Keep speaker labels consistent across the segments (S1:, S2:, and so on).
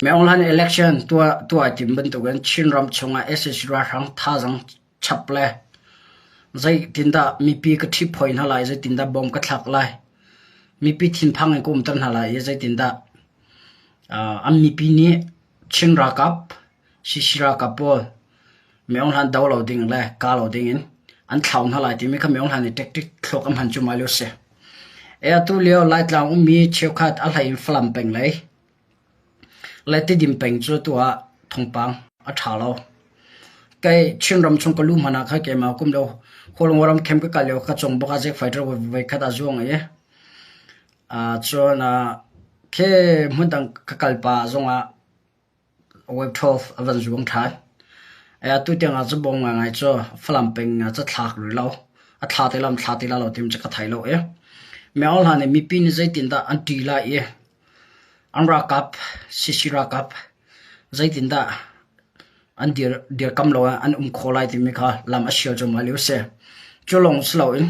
S1: Maung Hlan election tuah ai tim bantukin Chinram chungah sac ralhrang thazaang chap le zeitindah mipi ka ṭhiphawi hna lai, zeitindah bom ka thlak lai, mipi thinphang in ka umter hna lai i zeitindah an mipi nih Chin ralkap, CC ralkap pawl Maung Hlan do lo ding le ka lo ding in an thlau hna lai timi kha Maung Hlan nih tactic thluak an hman cuahmah lio a si. Atu lio Laitlang ummi cheukhat a hlei in Falam peng lei Le Tidim peng cu atu ah thawngpang a ṭha lo. Kei Chinram chung ka luh hmanh ah khan keimah kum lo Hualngo ram camp ka kal lio ka cong bak ah Zack Fighter voikhat a zuang i cun khi hmundang ka kal pah zongah Wave 12 a van zuang ṭhan. Atu tiang ah cu bawm ngaingai cu Falam peng ah cathlak rih lo. A thla te lam thla ti la lo tim cu ka thei lo i. Myo hlan i mipi nih zeitindah an ṭi lai i an ralkap CC ralkap zeitindah an dir dirkam lo an um khawh lai timi kha lam a sial cuahmah lio a si. Cu lawng si loin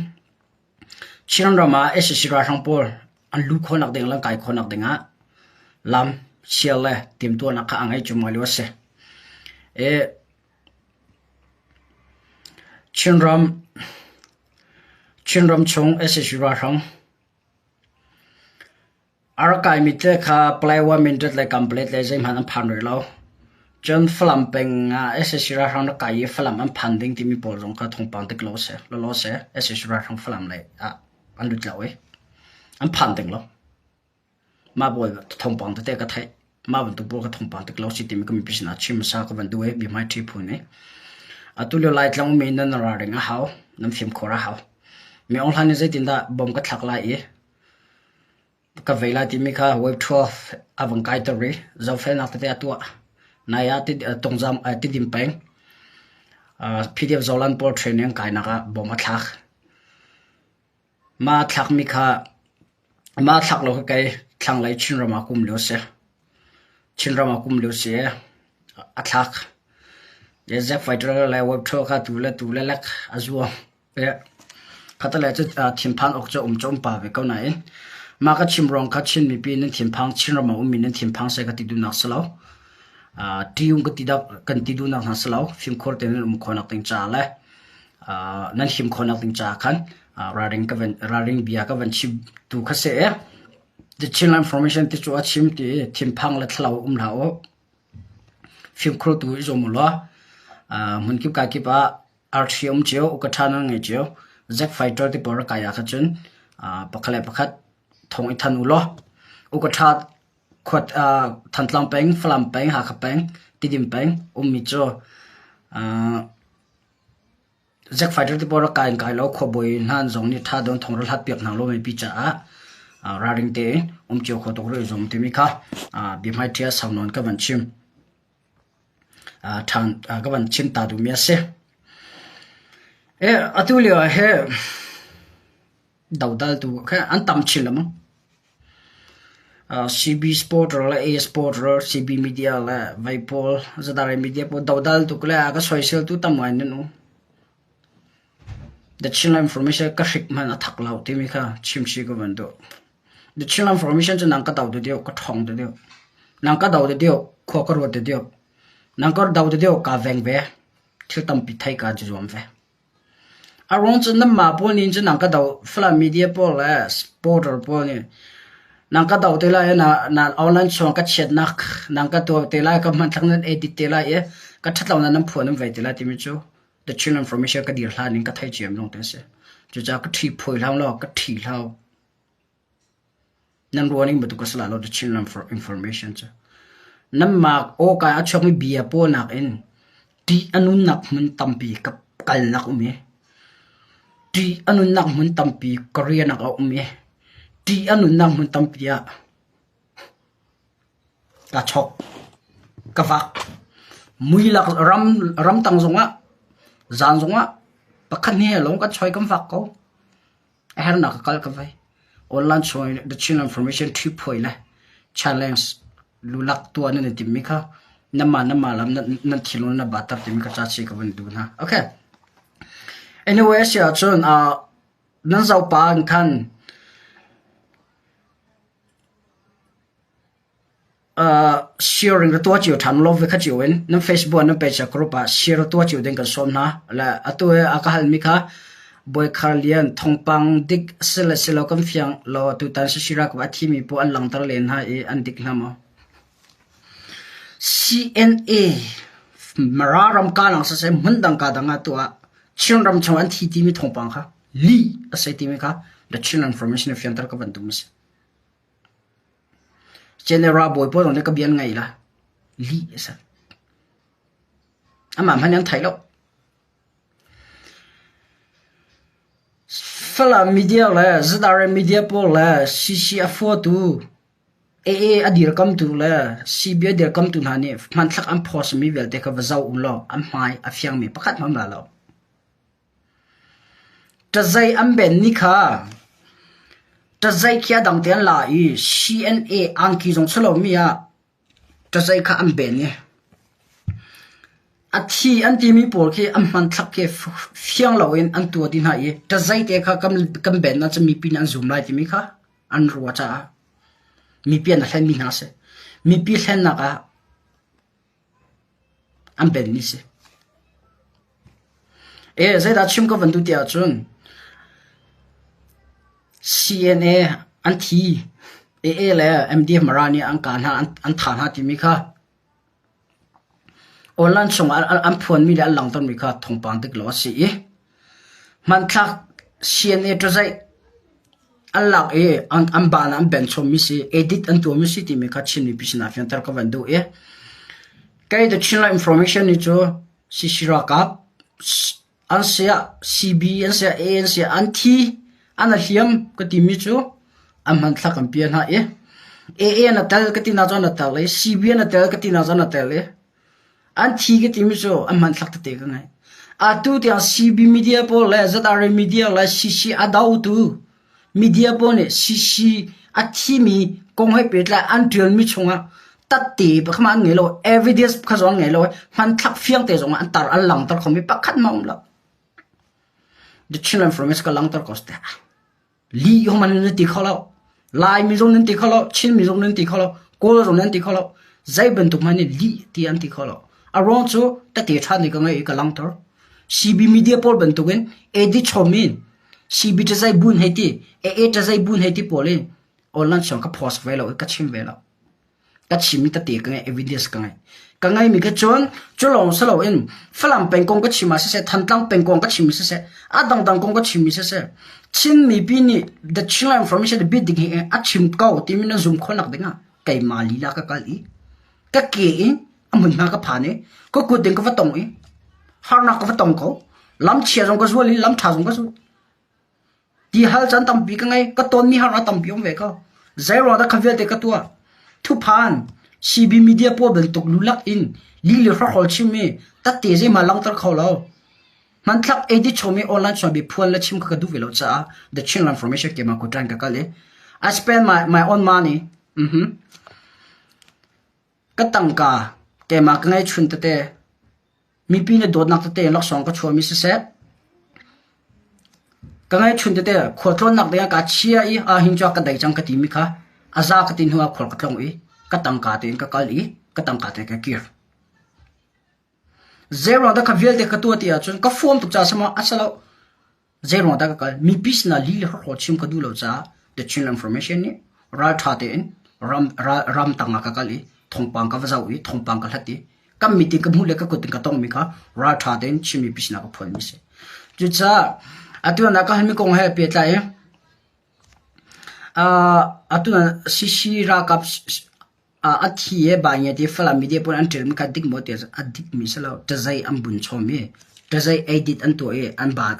S1: Chinram ah sac ralhrang pawl an luh khawhnak ding le an kai khawhnak ding ah lam sial le timhtuahnak kha a ngei cuahmah lio a si. I Chinram Chinram chung sac ralhrang A rak kaimi te kha Palawa Mindat le Kanpalet le zeihmanh an phan rih lo. Cun Falam peng ah sac ralhrang rak kai i Falam an phan ding timi pawl zong kha thawngpang dik lo si. Lawlaw si. sac ralhrang Falam lei ah an lut lo i an phan ding lo. Mah pawl thawngpang tete ka theih. Mah bantuk pawl kha thawngpang dik lo si timi ka mipi sinah chim hmasa ka van duh i biahmaiṭhi phu nih. Atu lio Laitlang ummi nan ralring a hau. Nan fimkhur a hau. Mi Aung Hlaing nih zeitindah bom ka thlak lai i Ka vei lai timi kha wave 12 a vung kaiter i zohfelnak tete a tuah. Nai ah tungzam Tidim peng PDF Zoland pawl training kainak ah bom a thlak. Mah a thlakmi kha mah a thlak lo kha kei thlanglei Chinram ah ka um lio a si. Chinram ah ka um lio a si i a thlak. Jet fighter le wave 12 kha tu le tu le lek a zuam. Khatalei cu thinphan awk cu um cu um pah ve ko nain mah ka chim ruang kha Chin mipi nan thinphang Chinram a ummi nan thinphang seh ka ti duhnak si lo. Ṭih um kan ti duhnak hna si lo. Fimkhur tein nan um khawhnak ding caah le nan him khawhnak ding caah khan ralring ka van ralring bia ka van chim tu kha si i The Chinland Information ti cu a chim ti i thinphang le thlalau um hlah u. Fimkhur tu i zuam u law hmunkip kakip ah Arṭhi um cio, uka ṭha nan ngei cio. Zack fighter ti pawl rak kai ah kha cun pakhat le pakhat thong i than u law uka ṭha khuat Thantlang peng, Falam peng, Hakha peng, Tidim peng ummi cu Zack fighter ti pawl rak kai in kai lo khuabawi hna zong nih ṭha dawn thong rak hlat piak hna law mipi caah ralring tein um cio kho tuk rih zum timi kha biahmaiṭhi ah sau nawn ka van chim. Ṭhan ka van chim ta duhmi a si. Atu lio ah hi dodaltu khi an tam chin lengmang. CB Supporter le A Supporter, CB Media le Veipawl, Zadare Media pawl dodaltu le a ka soiseltu tam ngai nan um. The Chinland Information ka hrik hmanh a thak lo timi kha chimchih ka van duh. The Chinland Formation cu nang ka do ti deuh, ka ṭhawng ti deuh. Nang ka do ti deuh, khua ka ruat ti deuh. Nang ka do ti deuh, kaa veng ve. Thil tampi theih kaa zuam ve. A ruang cu nanmah pawl nih cun nang ka do, Falam media pawl le supporter pawl nih nang ka do te lai i na, na online chung ka chiatnak nang ka tuah te lai, ka hmanthlak nan edit te lai i ka ṭhatlonak nan phuan nan vei te lai timi cu The Chinland Formation ka dir hlan in ka thei ciami lawng te a si. Cucaah ka ṭhi phuai hlah law ka ṭhi hlah. Nan ruah ning bantuk a si lai lo The Chinland Information cu. Nanmah awka a chuakmi bia pawl nakin ṭih a nunnak hmun tampi ka kalnak um i ṭih a nunnak hmun tampi ka rianak a um i ṭih a nunnak hmun tampi ah ka chok, ka vak. Muilak ram ramtang zongah zan zongah pakhat hnih he lawng kan choi kan vak ko. A hernak ka kal ka vei. Online chung the Chin Information ṭhiphuai le challenge lulak tuah nan i timmi kha nanmah nanmah lam nan thinlung na batter timi kha ca chi ka van duh hna. Okay. Anyway, si ahcun uh, nan zopa in khan Sharing ra tuah cio ṭhan lo ve kha cio in nan Facebook nan page group ah share tuah cio ding kan sawm hna. Le atu i a ka halmi kha Bawikhar Lian thawngpang dik si le si lo kan fiang lo tutan Sisira a thimi paoh an langhter len hna i an dik hna maw? CNA Mara ram ka lang siseh hmundang ka dang ah tuah Chinram chung an thi timi thawngpang kha lih a si timi kha The Chin Information fianter ka van duh a si. General bawi pawl zong nih ka bia an ngaih la. Lih a si. Amah hmanh an thei lo. Falam media le ZRA media pawl le CC a fuatu AA a dirkamtu le CB a dirkamtu hna nih hmanthlak an post mi vialte kha va zoh u law an hmai a fiangmi pakhat hmanh la lo. Ṭazei an ben ni kha ṭazei khi a dang te an la i CNA angki zong si lomi ah ṭazei kha an ben i a thi an timi pawl khi an hmanthlak khi fiang loin an tuah dih hna i ṭazei te kha kan ben ahcun mipi nih an zum lai timi kha an ruah caah mipi an hlenmi hna a si. Mipi hlennak ah An benmi si. E zeidah chim ka van duh ti ahcun CNA an thi AA le MDF Mara nih an kah hna an thah hna timi kha online chung ah an phuanmi le an langhtermi kha thawngpang dik lo a si i hmanthlak CNA ṭazaih An lak i an baan ah an ben chommi si, edit an tuahmi si timi kha Chin mipi sinah fianter ka van duh i kei The Chinland Information nih cu CC ralkap an siah CB an siah A an siah an thi an a hliam ka timi cu an hmanthlak an piah hna i AA na tel ka ti na cun na tel i CB na tel ka ti na cun na tel i An thi ka timi cu an hmanthlak tete ka ngei. Atu tiang CB media pawl le ZRA media le CC a dotu media pawl nih CC a thimi kong he pehtlai an ṭialmi chungah tatte pakhat an ngei lo, evidence pakhat zong an ngei lo, hmanthlak fiang te zong an tar an langter khomi pakhat hmanh a um lo. The Chinland Information ka langter ko te. Lih hom an nan ti kho lo. Laimi zong nan ti kho lo, Chinmi zong nan ti kho lo, Kawl zong nan ti kho lo. Zei bantuk hmanh nih lih ti an ti kho lo. A ruang cu tete ṭha nih ka ngei i ka langhter. CB media pawl bantukin edit chom in CB ṭazai bun hei ti, AA ṭazai bun hei ti pawl in online chung ka post ve lo i ka chim ve lo. Ka chimmi tete ka ngei, evidence ka ngei. Ka ngeimi ka cun cu lawng si loin Falam pengkong ka chim ah siseh, Thantlang pengkong ka chimmi siseh, a dangdang kong ka chimmi siseh, Chin mipi nih the Chinland Information bit ding hi a chim ko timi na zum khawhnak ding ah keimah lila ka kal i ka ke in a hmunhma ka phan i ka kut in ka va tong i harnak ka va tong ko. Lam chia zong ka zual i lam ṭha zong ka zul. Ti hal caan tampi ka ngei. Ka tonmi harnak tampi um ve ko. Zeiruang dah kha vialte ka tuah? Thuphan, CB media pawl bantuk lulak in li le hrawkhrol chimmi tatte zeihmah langhter kho lo. Hmanthlak edit chomi online chuahmi phuan le chim kha ka duh ve lo caah The Chinland Information keimah kutan ka kal i I spend my, my own money. Mm-hmm. Ka tangka keimah ka ngeihchun tete mipi na dawtnak tete laksawng ka chuahmi siseh ka ngeihchun tete khualtlawnnak dingah kaa chia i ahhin cu ka dai cang ka timi kha a za ka ti hnu ah khual ka tlong i ka tangka tein ka kal i ka tangka tein ka kir. Zeiruang dah kha vialte ka tuah ti ahcun ka fuam tuk caah sama a si lo. Zeiruang dah ka kal? Mipi sinah li le hrawkhrol chim ka duh lo caah The Chinland Information nih ralṭha tein ram, ral, ramtang ah ka kal i thawngpang ka va zoh i thawngpang ka hlat i kan mit in ka hmuh le ka kut in ka tongmi kha ralṭha tein Chin mipi sinah ka phuanmi a si. Cucaah atu na ka halmi kong he pehtlai i uh, atu CC ralkap A thi i bai ti Falam media pawl an ṭialmi kha dik maw ti ahcun a dikmi si lo. Ṭazei an bun chom i ṭazei edit an tuah i an ba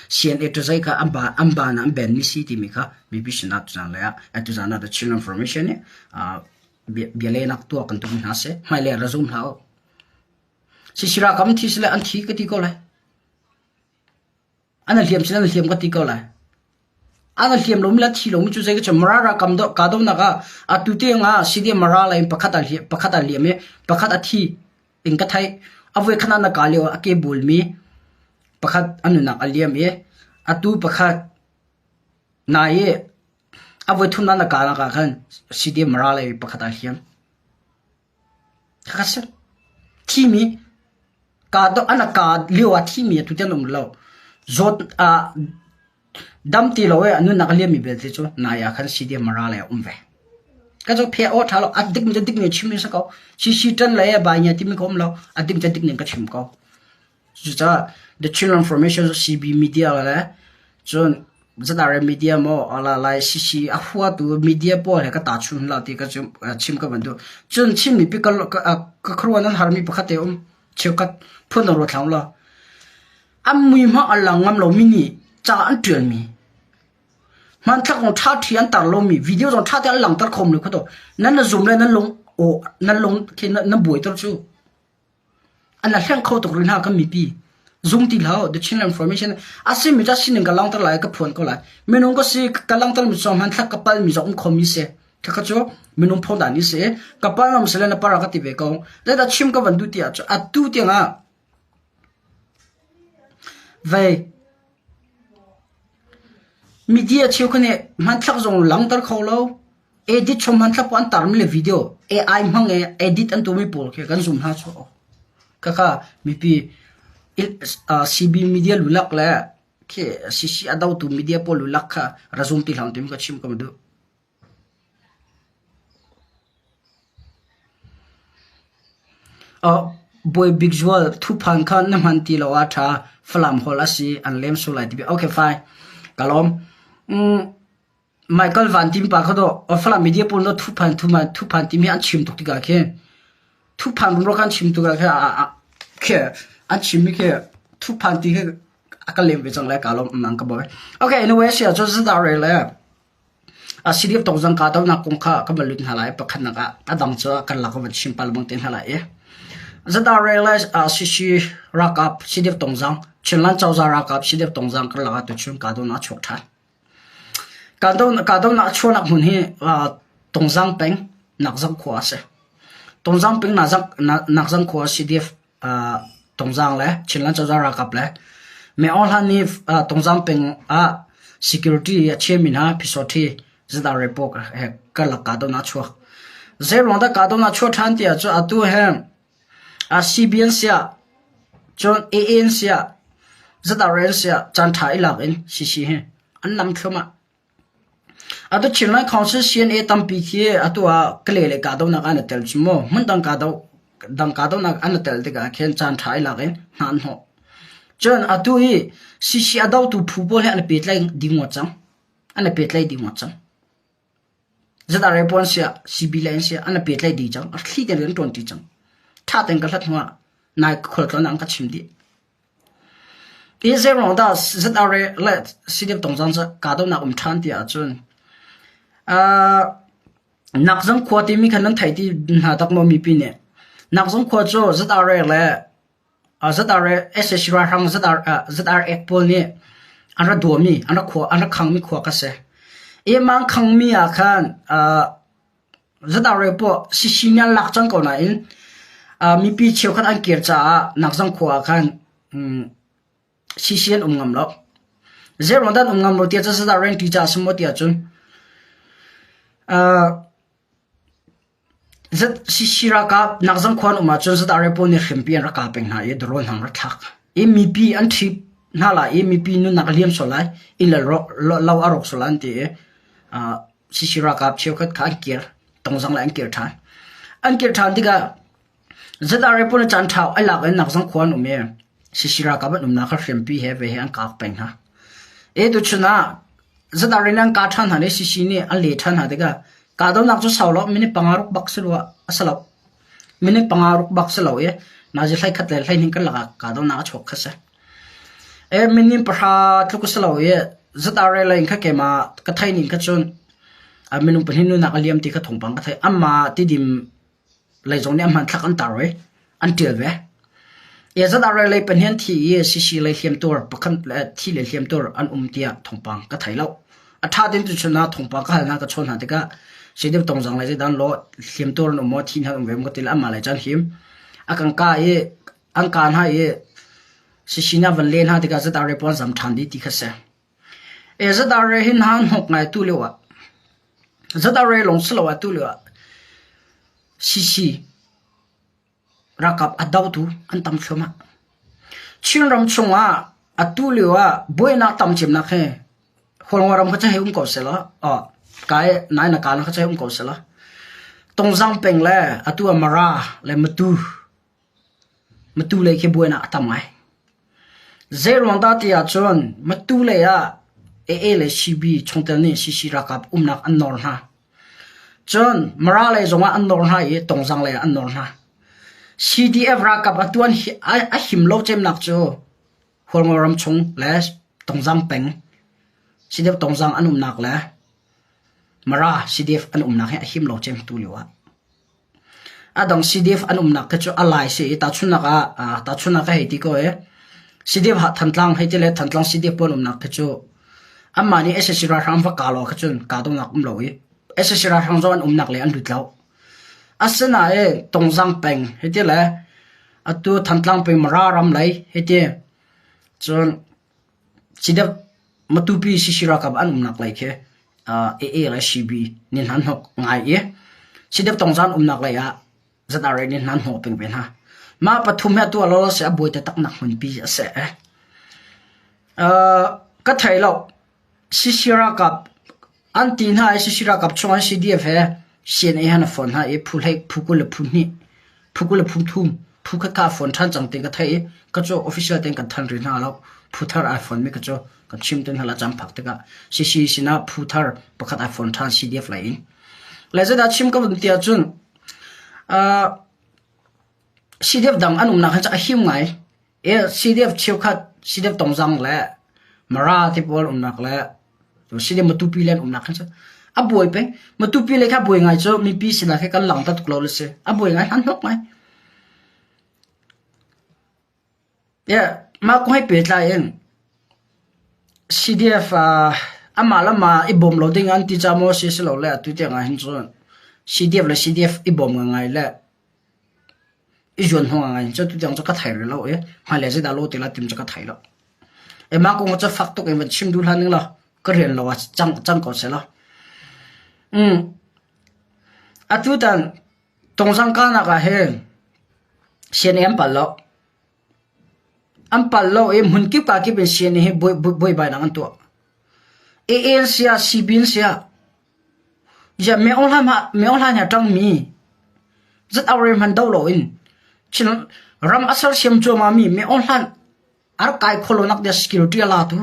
S1: CNA ṭazei kha an ba an ban ah an benmi si timi kha mipi sinah tuzaan lei ah tuzaan ah The Chin Information nih bialehnak tuah kan duhmi hna si. Hmailei ah ra zum hlah u. Sisira kam thi sile an thi ka ti ko lai. An hliam sin an hliam ka ti ko lai. An hliam lomi le thi lomi cu zei ka chim Mara ra kam do ka donak ah atu tiang ah CDM Mara lei in pakhat a pakhat a liam i pakhat a thi in ka theih. A voi khan na ka lio a ke bulmi pakhat a nunak a liam i atu pakhat nai i a voi thum na ka nak ah khan CDM Mara lei pakhat a hliam. Khakha si. Thimi ka do an ka lio ah thimi atu tiang um lo. Zawt dam ti lo e nunnak a liammi belte cu nai ah khan CDM Mara le a um ve. Ka cu phe aw ṭha lo a dik mi dik ning chim mi si ko. CC ṭan le bai nya timi ka um lo. A dik dik ning ka chim ko. Cucaah The Chinland Formation CB media le cun ZRA media maw ala lai CC a huatu media pawl he ka tahchun hlah ti ka chim ka van duh. Cun Chin mipi ka ka khuaruah nan harmi pakhat te um cheukhat phun na ruat hlah u law. An mui hmang an lang ngam lomi nih ca an ṭialmi hmanthlak zong ṭhaṭhi an tar lomi video zong ṭha tein an langhter khom lo kha to nan na zum le nan lung aw nan lung khi nan buaiter cu. An la hleng kho tuk rih hna kan mipi. Zum ti hlah The Chinland Information a simi cu a sining ka langhter lai ka phuan ko lai. Minung ka si ka langhter mi cu hmanthlak ka pal mi zong um khomi si. Khakha cu minung phung dan ni si. Ka pal ngam sile na para ka ti ve ko. Zeidah chim ka van duh ti ah cu atu tiang ah vei media cheu kha nih hmanthlak zong langhter kho lo. Edit chung hmanthlak an tarmi le video AI hmang i edit an tuahmi pawl khi kan zum hna cu. Khakha mipi CB media lulak le khi CC a dotu media pawl lulak kha ra zum ti hlah timi ka chim ka duh. Bawi Bik Zual thuphan kha na hman ti lo ah ṭha. Falam holh a si an lem sual lai ti bia. Okay fine. Ka lawm. Michael Van Tim pa kha dawh Falam media pawl no thuphan thuman thuphan timi an chim tuk tikah khin thuphan rumro kha an chim tikah khin khi an chimmi khi thuphan ti khi a ka lem ve cang lai ka lawm nang ka bawi. Okay anyway sia cu zada re le a CDF tongzang ka to nak kong kha ka van lut hna lai pakhat nak ah a dang cu kan lak van chim pal bang te hna lai i zada re le CC rakap CDF tongzang Chinland cozah rakap CDF tongzang kan lak ah tu chun ka do na chuak than. Kahdohnak a chuahnak hmun hi Tungzang peng Nakzang khua a si. Tungzang peng Nakzang khua CDF Tungzang le Chinland cozah ralkap le Myo Hlan nih Tungzang peng ah security a chiami hna Phisawṭhi Zidar Report he karlak kahdohnak a chuak. Zeiruang dah kahdohnak a chuah ṭhan ti ahcun atu hi CBN siah cun AAN siah ZRN siah caanṭha i lak in CC hi an nam thluahmah. Atu Chinland Council CNA tampi khi atu ah Kalay le kahdohnak ah an i tel cu mu. Hmundang kahdoh dang kahdohnak an i tel tikah khin caanṭha i lak in hna an hnawh. Cun atu i CC a dotu phu pawl he an i pehtlaih dih ngawt cang. An i pehtlaih dih ngawt cang. Zat-are pawl an siah, CB le an siah an i pehtlaih dih cang. A thli tein rian ṭuanṭi cang. Ṭha tein ka hlat hnuah nai khualtlawn ah an ka chim dih. Hi zeiruang dah ZRA le CDF tongzang cu kahdohnak um ṭhan ti ahcun uh, Nakzang khua timi khan nan thei ti hna tak maw mipi nih? Nakzang khua cu ZRA le ZRA sac ralhrang ZRA pawl nih an rak duahmi an rak khua an rak khangmi khua kha si. I mang khangmi ah khan ZRA pawl CC nih an lak cang ko nain mipi cheukhat an kir caah Nakzang khua ah khan CC an um ngam lo. Zeiruang dah an um ngam lo tiah cun ZRA an ṭih caah a si maw tiah cun CC ralkap nakzang khua an um ahcun ZRA pawl nih hrimpi an rak kah peng hna i drone an rak thlak. I mipi an ṭhit hna lai i mipi nunnak a liam sual lai, inn le lo a rawk sual lai an ti i CC ralkap cheukhat kha an kir, tongzang le an kir ṭhan. An kir ṭhan tikah ZRA pawl nih caan ṭha a lak in nakzang khua an um i CC ralkap an umnak kha hriampi he ve he an kak peng hna. I tuchun ah ZRA nih an kah ṭhan hna i CC nih an leh ṭhan hna tikah kahdohnak cu sau lo minute panga ruk bak si rua a si lo. Minute panga ruk bak si lo i nazi hlei khat le hlei hnih karlak ah kahdohnak a chuak kha si. E minute pahra tluk a si lo i ZRA lei in kha keimah ka theih ning kha cun minung pahnih nunak a liam ti kha thawngpang ka theih. Amah Tidim lei zong nih a hmanthlak an tar i an ṭial ve. ZRA lei pahnih an thi i CC lei hliamtuar pakhat le thi le hliamtuar an um tiah thawngpang ka thei lo. A ṭha tein tuchun ah thawngpang ka hal hna ka chawn hna tikah CDF tongzang lei zeidah an lawh hliamtuar an um maw thi hna an um ve maw ka ti le anmah lei cu an him. A kan kah i an kah hna i CC nih a van leh hna tikah ZRA pawl an zam ṭhan dih ti kha si. ZRA hi hna hnok ngai tu lio ah ZRA lawng si lo ah tu lio ah CC. Ralkap a dotu an tam thluahmah. Chinram chungah atu lio ah buainak tam cemnak hi Khualngo ram kha cu hei um ko sehlaw kai nai na kaan kha cu hei um ko sehlaw Tungzang peng le atu ah Mara le Matu Matu lei khi buainak a tam ngai. Zeiruang dah ti ahcun Matu lei ah AA le CB chungtel nih CC ralkap umnak an nawr hna. Cun Mara lei zongah an nawr hna i Tungzang lei ah an nawr hna. CDF ralkap atu an a him lo cemnak cu Hualngo ram chung le Tungzang peng CDF Tungzang an umnak le Mara CDF an umnak hi a him lo cem tu lio ah. A dang CDF an umnak khi cu a lai si i tahchunhnak ah tahchunhnak ka hei ti ko i CDF ah Thantlang hei ti le Thantlang CDF pawl umnak khi cu anmah nih sac ralhrang va kah law kha cun kahdohnak um lo i sac ralhrang zong an umnak lei an lut lo. Asinain Tungzang peng hei ti le atu Thantlang peng Mara ram lei hei ti cun CDF Matupi CC ralkap an umnak lei khi AA le CB nih hna hnok ngai i CDF Tungzang umnak lei ah ZRA nih hna hnawh peng ve hna. Mah pathum hi atu ah lawlaw si a buai taktak nak hmunpi a si. Ka thei lo. CC ralkap an ti hna i CC ralkap chung an CDF he CNA han a phone hna i phu hlei phu 20 le phu hnih phu 20 le phu thum phu khat kha a phone ṭhan cang ti ka theih i ka cu official tein kan thanh rih hna lo. Phu thar ai phone mi ka cu kan chim te hna la caan phak tikah CC sinah phu thar pakhat ai phone ṭhan CDF lei in. Le zeidah chim ka vun ti ahcun CDF dang an umnak hi cu a him ngai. CDF cheukhat CDF Tongzang le Mara ti pawl umnak le CDF Matupi le an umnak khan cu a buai peng. Matupi le kha buai ngai cu mipi sinah khi kan lang ta tuk lo le si. A buai ngai han hnok ngai. Mah kong he pehtlai in CDF amah le amah i bawm lo ding an ti ca maw si si lo le atu tiang ah hin cun CDF le CDF i bawm ngai le i zuan hnawh ngai cu atu tiang cu ka thei rih lo i hmailei zeidah lo ti la tim cu ka thei lo. Mah kong cu fak tuk in van chim duh hlah ning law ka rian lo ah cang cang ko seh law. Atu tan Tungzang kahnak ah hin CNA an pal lo. An pal lo i hmunkip kakip in CNA hi buaibainak an tuah. AA an si ah CB an si ah Myo Hla hna ṭangmi zat aure hmanh do loin ram a sersiam cuahmahmi Myo Hlan a rak kai khawh lonak ding security a latu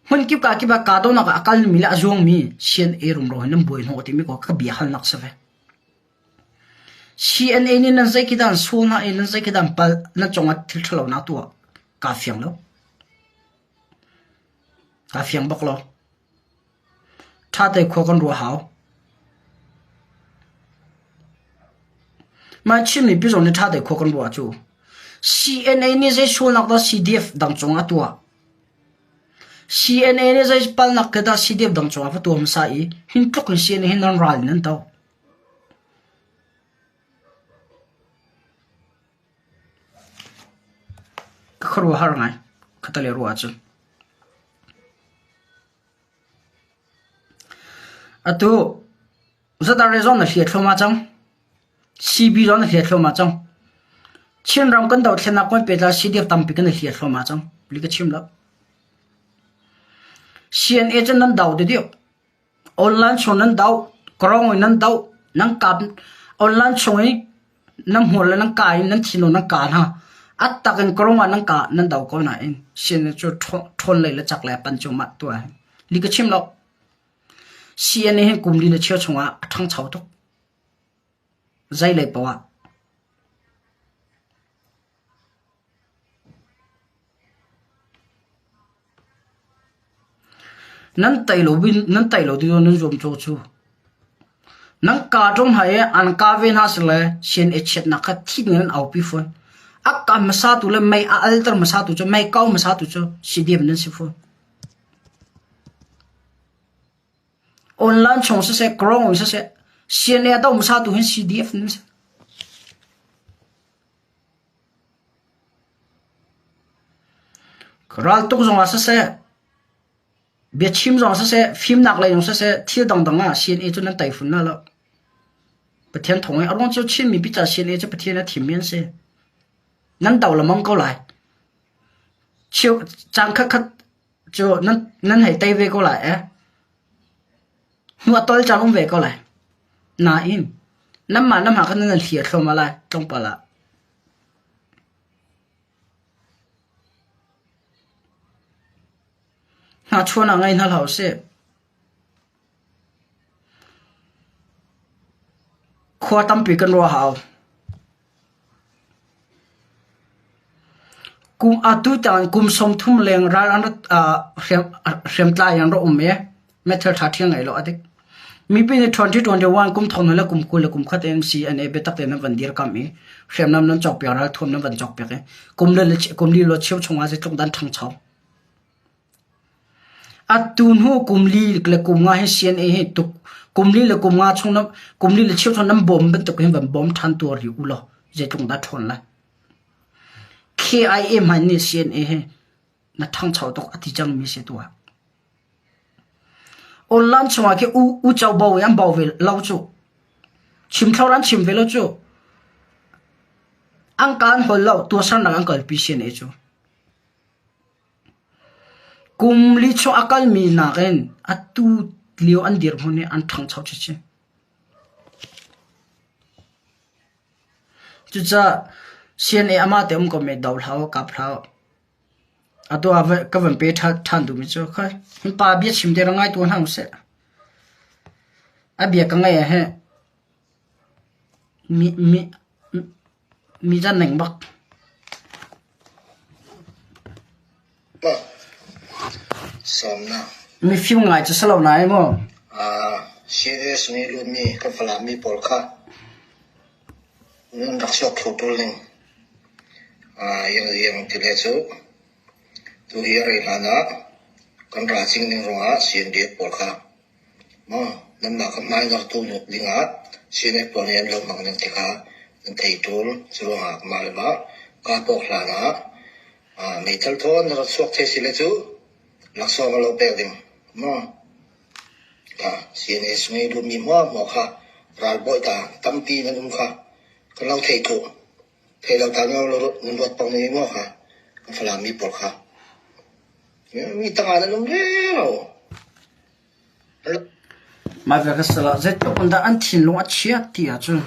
S1: hmunkip kakip ah kahdohnak ah a kalmi le a zuangmi CNA rumro hi nan buai hnawh timi ko ka bia halnak si ve. CNA nih nan zei khi dah an sual hna i nan zei khi dah an palh nan cungah thil ṭhalo nak tuah kaa fiang lo. Kaa fiang bak lo. Ṭha te khua kan ruah hau. Mah Chin mipi zong nih ṭha te khua kan ruah cu CNA nih zei sualnak dah CDF dang cung a tuah? CNA nih zei palnak ke dah CDF dang cung ah va tuah hmasa i hin tluk in CNA hi nan ral in nan doh. Ka khuaruahhar ngai. Khatale ruah ahcun. Atu ZRA zong na hliah thluahmah cang. CB zong na hliah thluahmah cang. Chinram kan dothlennak kong pehtlai CDF tampi kan i hliah thluahmah cang. Li ka chim lo. CNA cu nan do deuh. Online chung nan doh, kawrong in nan doh, nan kap online chung i nan hmur le nan ka in nan thinlung nan ka hna. A tak in kawrong ah nan ka nan do ko nain CNA cu ṭhawn lei le cak lei a pan cuahmah tu ah hin. Li ka chim lo. CNA hi kum li le cheu chungah a ṭhangcho tuk. Zei lei paoh ah. Nan tei lo nan tei lo ding nan zuamcawh cu. Nan kaa ṭung hna i an kaa ve hna sile sian i chiatnak kha thi ding in an aupi fawn. A kaa hmasatu le mei a alter hmasatu cu mei kau hmasatu cu si-diam nan si fawn. Online chung siseh, kawrong in siseh, CNA a do hmasatu hin CDF nan si. Raltuk zongah siseh, biachim zongah siseh, fimnak lei zong siseh, thil dangdang ah CNA cu nan tei fun hna lo. Pathian thawng in a ruang cu Chin mipi ca CNA cu Pathian a thimmi an si. Nan do lengmang ko lai. Cheu caan khatkhat cu nan nan hei tei ve ko lai eh. Hnu a tol caan um ve ko lai. Nain nanmah nanmah kha nan hliar thluahmah lai tlawmpal ah. Hnahchuan ah ngei hna hlah usih. Khua tampi kan ruah hau. Kum atu tiang kum 30 leng ral an rat hriamtlai an rak um i meithal ṭha ṭhial ngei lo a dik. Mipi nih 2021 kum thong le kum 20 le kum khat in CNA biatak tein nan van dirkamh i hriamnam nan cawkpiak ralthuam nan van cawkpiak i kum le kum li lo cheu chung ah zeitluk dan ṭhangcho. Atu hnu kum li le kum nga hi CNA hi tuk kum li le kum nga chung nan kum li le cheu chung nan bawm bantuk hin van bawm ṭhan tuar rih u law zeitluk dah ṭhawn lai. KIA hmanh nih CNA hi na ṭhangcho tuk a ti cangmi si tu ah. Online chungah khi u uco bo i an bo ve lo cu. Chim thlo an chim ve lo cu. An kaan hol lo tuahsernak an kalpi CNA cu. Kum li chung a kalmi nakin atu lio an dirhmun hi an ṭhangcho chinchin. Cucaah CNA amah te um ko mi do hlah u, kap hlah u. Atu ah ka van pe ṭhan duhmi cu kha hi pa bia chim te ra ngai tuah hna usih. A bia ka ngaih ah hin mi mi mi can neng bak.
S2: Sawmnak.
S1: Mifim ngai cu si lo nain mu.
S2: CNA sung i lutmi kan Falam mi pawl kha nan rak chuak kho ṭul ning. Iang ti le cu tu hi a rei hlan ah kan ra cing ning ruangah CNDF pawl kha maw nanmah kha hmai na rak tu ding ah CNF pawl nih an lo hmang ning ti kha nan thei ṭul. Cu ruangah mah le mah kaa pawk hlan ah Meithal thawn na rak chuak thei si le cu laksawng a lo pek ding maw? Kha CNA sung i lutmi hmuahhmuah kha ralbawi ta tampi nan um kha kan lo thei thuh. Thei lo ta nan nan ruat pang ni maw kha kan Falam mi pawl kha. Mi tangah nan um rero.
S1: Mah ka sal ah zeitluk in dah an thinlung a chiat ti ahcun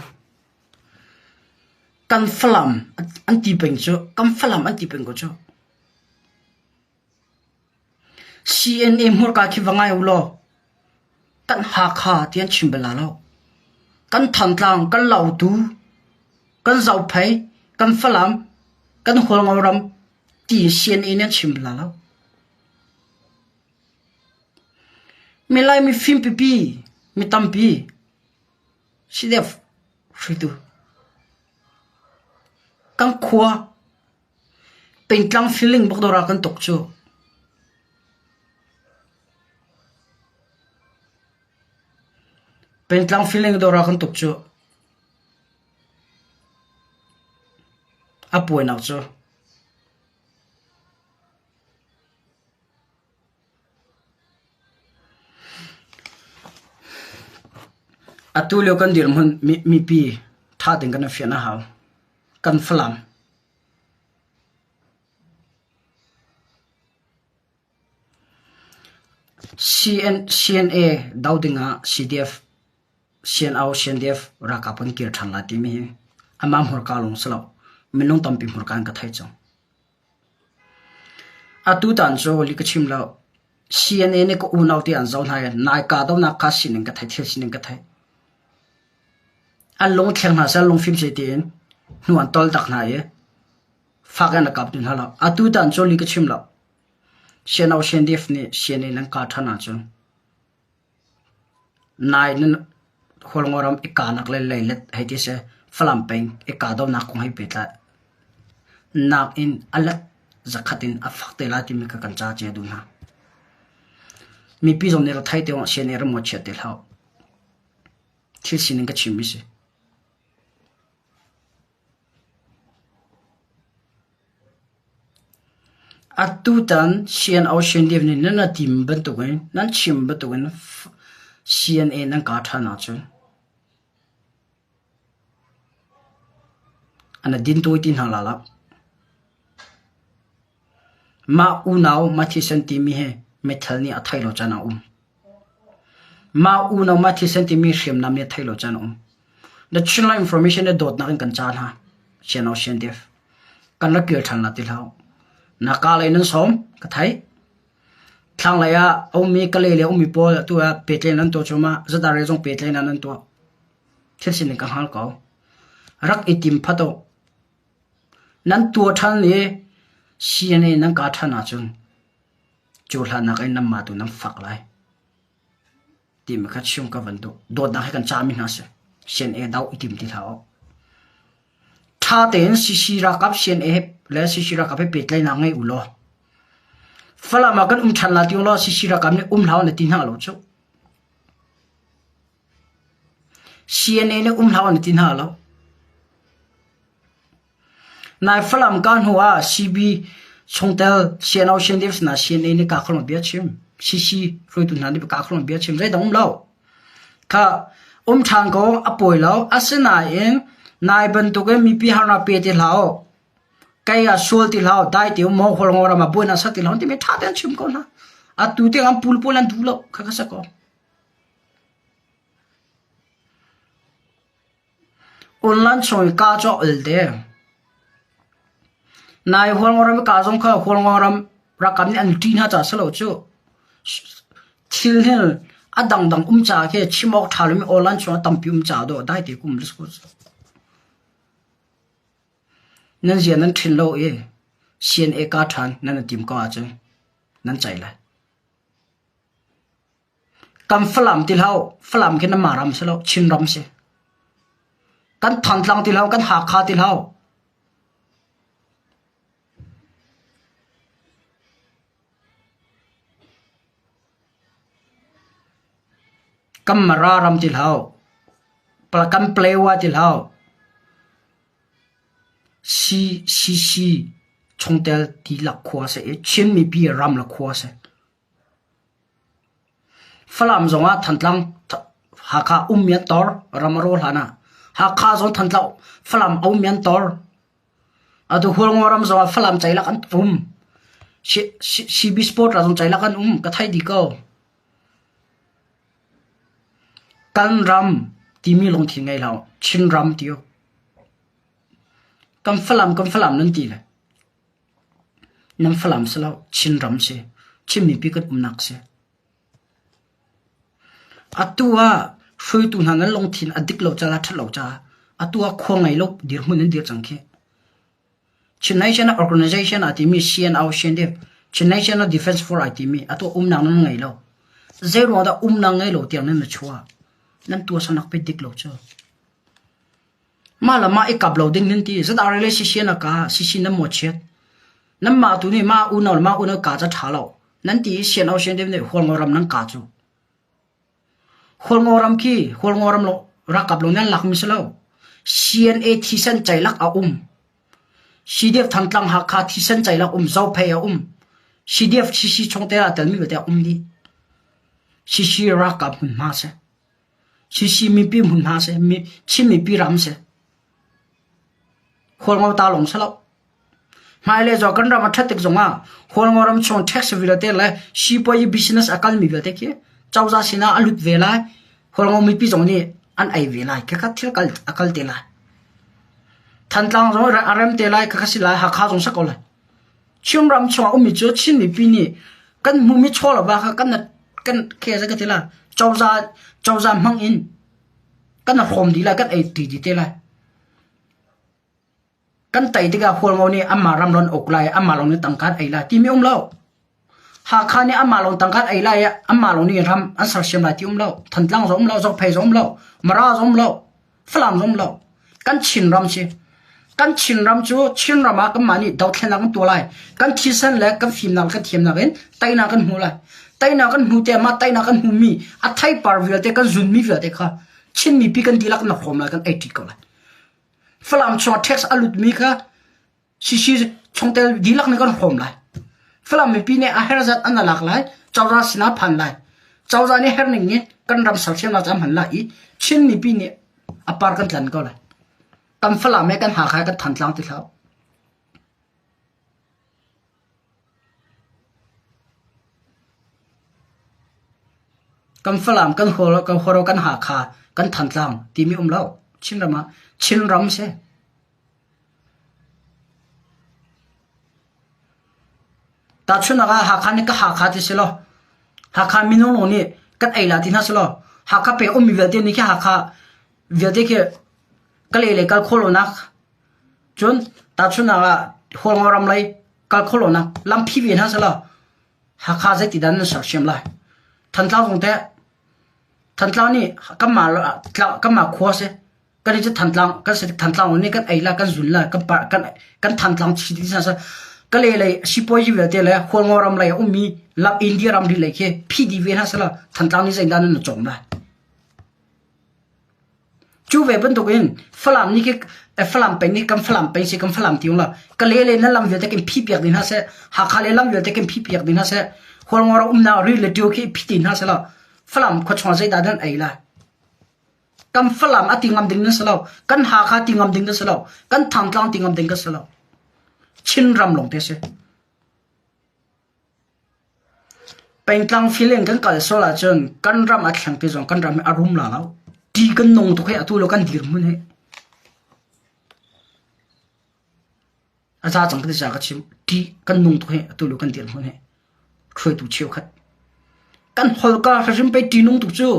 S1: Kan Falam an ti peng cu kan Falam an ti peng ko cu. CNA hmurka khi va ngai u law kan Hakha ti an chim bal la lo. Kan Thantlang, kan Lautu, kan Zophei, kan Falam, kan Hualngo ram ti CNA nih an chim bal la lo. Milai mifim pipi, mi tampi CDF hruaitu kan khua pengtlang feeling bak dawr ah kan tuk cu. Pengtlang feeling dawr ah kan tuk cu. A puainak cu. Atu lio kan dirhmun mipi ṭha tein kan i fian a hau. Kan Falam. CNA do dingah CDF, CNO, CNDF ralkap kan kir ṭhan lai timi hi amah hmurka lawng si lo. Minung tampi hmurka in ka theih cang. Atutan cu li ka chim lo. CNA nih ka unau te an zoh hna i nai kahdohnak kha sining ka theih, thil sining ka theih. An lung thleng hna seh, an lungfim seh tiin hnu an tol tak hna i fak in a kap ti hna lo. Atutan cu li ka chim lo. CNO CNDF nih CNA nan kah ṭhan ahcun Nai nan Hualngoram i kahnak le leilet hei ti si Falam peng i kahdohnak kong he pehtlai nakin a let zakhat in a fak te lai timi kha kan ca cia duh hna. Mipi zong nih rak thei te awk sian i ram chiat te hlah. Thil sining ka chimmi si. Atutan CNO CNDF nih nan a tim bantukin nan chim bantukin CNA nan kah ṭhan ahcun. An din tawi ti hna la la. Mah unau mah thisen timi hi meithal nih a thei lo caan a um. Mah unau mah thisen timi hriamnam nih a thei lo caan a um. The Chinland Information le dawtnak in kan ca hna. Sian sian def. Kan rak kir ṭhan la ti hlah. Na ka lei nan sawm ka thei. Thlanglei ah a ummi Kalay le a ummi pawl atu ah pehtlaihnak an tuah cuahmah. Zatare zong pehtlaihnak an tuah. Thil sining ka hngal ko. Rak i tim phat u. Nan tuah ṭhan i CNA nan kah ṭhan ahcun cu hlannak in nanmah tu nan fak lai. Timi kha chim ka van duh. Dawtnak he kan cahmi hna si. CNA do i tim ti hlah u. Ṭha tein CC ralkap CNA le CC ralkap he pehtlaihnak ngei u law Falam ah kan um ṭhan la ti u law CC ralkap nih um hlah u na ti hna lo cu. CNA nih um hlah u na ti hna lo. Nai Falam ka hnu ah CB chungtel CNO CNDF na CNA nih ka kholong bia chim. CC hruaitu hna nih ka kholong bia chim zeidang um lo. Kha um ṭhan ko a pawi lo. Asinain nai bantukin mipi harnak pe ti hlah u. Kei ah sual ti hlah u, dai ti u, maw hualngo ram ah buainak ser ti hlah u timi ṭha tein chim ko hna. Atu tiang an pul pawl an duh lo. Kha kha si ko. Online chung i ka cu a ol te. Nai Hualngo ram i ka zong kha Hualngo ram rakam nih an ṭih hna caah si lo cu. Thil hi a dangdang um caah khi chim awk ṭha lomi online chung ah tampi um caah dawh dai te kum Nan zia nan ṭhin lo i CNA ka ṭhan nan i tim ko ahcun nan ceih lai. Kan Falam ti hlah u, Falam khi nanmah ram si lo, Chinram si. Kan Thantlang ti hlah u, kan Hakha ti hlah u. Kan Mara ram ti hlah u, kan Palewa ti hlah u. CCC chungtel dihlak khua si i Chin mipi ram le khua si. Falam zongah Thantlang Hakha ummi an tor, ram a raw hlan ah. Hakha zong Thantlang Falam a ummi an tor. Atu Hualngo ram zongah Falam ceilak an um. CB Sport ra zong ceilak an um, ka thei dih ko. Kan ram timi lungthin ngei hlah u, Chinram ti u. Kan Falam kan Falam nan ti le. Nan Falam si lo, Chinram si. Chin mipi kan umnak si. Atu ah hruaitu hna nan lungthin a dik lo caah ṭhat lo caah atu ah khua ngei lo dirhmun in dir cang khi. Chin National Organization a timi CNO CNDF Chin National Defense Force ai timi atu umnak nan ngei lo. Zei ruang dah umnak ngei lo tiang nan chuah? Nan tuahsernak pe dik lo cu. Mah le mah i kap lo ding nan ti. Zedah rel sisi na ka, sisi nan mawhchiat. Nanmah tu nih mah unau le mah unau ka ca ṭha lo. Nan ti i sian sian deuh nih Hualngo ram nan ka cu. Hualngo ram khi Hualngo ram lo ralkap lo nan lakmi si lo. CNA thisen ceilak a um. CDF Thantlang Hakha thisen ceilak um, Zophei a um. CDF CC chungte ah telmi vialte a um dih. CC ralkap hmunhma si. CC mipi hmunhma si, Chin mipi ram si. Hualngo ta lawng si lo. Hmailei zong kan ram a ṭhat tik zongah Hualngo ram chung tax vialte le sipuazi business a kalmi vialte khi cozah sinah a lut ve lai. Hualngo mipi zong nih an ei ve lai. Khakha thil kal a kal te lai. Thantlang zong a rem te lai. Khakha si lai. Hakha zong si ko lai. Chinram chungah ummi cu Chin mipi nih kan hmuhmi chaw le va kha kan kan khe ka ti lai cozah cozah hmang in kan hrawm dih lai kan ei ti dih te lai. Kan tei tikah Hualngo nih anmah ram lon uk lai anmah lawng nih tangka an ei lai timi um lo. Hakha nih anmah lawng tangka an ei lai i anmah lawng nih ram an sersiam lai ti um lo. Thantlang zong um lo, Zophei zong um lo, Mara zong um lo. Falam zong lo. Kan Chinram si. Kan Chinram cu Chinram ah kanmah nih dothlennak kan tuah lai. Kan thisen le kan fimnak kan thiamnak in teinak kan hmu lai. Teinak kan hmu te mah teinak kan hmumi a theipar vialte kan zunmi vialte kha Chin mipi kan dihlak na hrawm lai kan ei ṭi ko lai. Falam chungah tax a lutmi kha Sisi chungtel dihlak nih kan hrawm lai. Falam mipi nih a her zat an lak lai, cozah sinah phan lai. Cozah nih her ning in kan ram sersiamnak ca hman lai i Chin mipi nih a par kan tlan ko lai. Kan Falam he kan Hakha he kan Thantlang ti hlah. Kan Falam, kan Hawro, kan Hawro, kan Hakha, kan Thantlang timi um lo. Chinram ah Chinram si. Tahchunhnak ah Hakha nih ka Hakha ti si law, Hakha minung lawng nih kan ei la ti hna si law, Hakha peng ummi vialte nih khi Hakha vialte khi Kalay lei kal khawh lonak cun tahchunhnak ah Hualngo ram lei kal khawh lonak lam phi ve hna selaw Hakha zeitidah nan sersiam lai? Thantlang zong teh Thantlang nih kanmah kanmah khua si kan i cu Thantlang kan si Thantlang nih kan ei la kan zun la kan kan kan Thantlang chi ti sa Kalay lei sipuazi vialte le Hualngo ram lei a ummi lam India ramri lei khi phi dih ve hna selaw Thantlang nih zeidah nan cawm lai? Cu ve bantukin Falam nih khi Falam peng nih kan Falam peng si kan Falam ti la Kalay le na lam vialte kan phih piak ding hna seh Hakha le lam vialte kan phih piak ding hna seh Hualngo umnak ri le ṭio khi phih ti hna seh law Falam khuachung ah zeidah nan ei lai? Kan Falam a ti ngam ding nan si lo kan Hakha ti ngam ding kan si lo kan Thangtlang ti ngam ding kan si lo Chinram lawng te si. Pengtlang feeling kan kal sual ahcun kan ram a thleng ti zong kan ram hi a rum la lo. Ti kan nung tuk hi atu lo kan dirhmun hi. A za cang ka ti ca ka chim. Ti kan nung tuk hi atu lo kan dirhmun hi. Hruaitu cheukhat. Kan holka hrim pei ti nung tuk cu.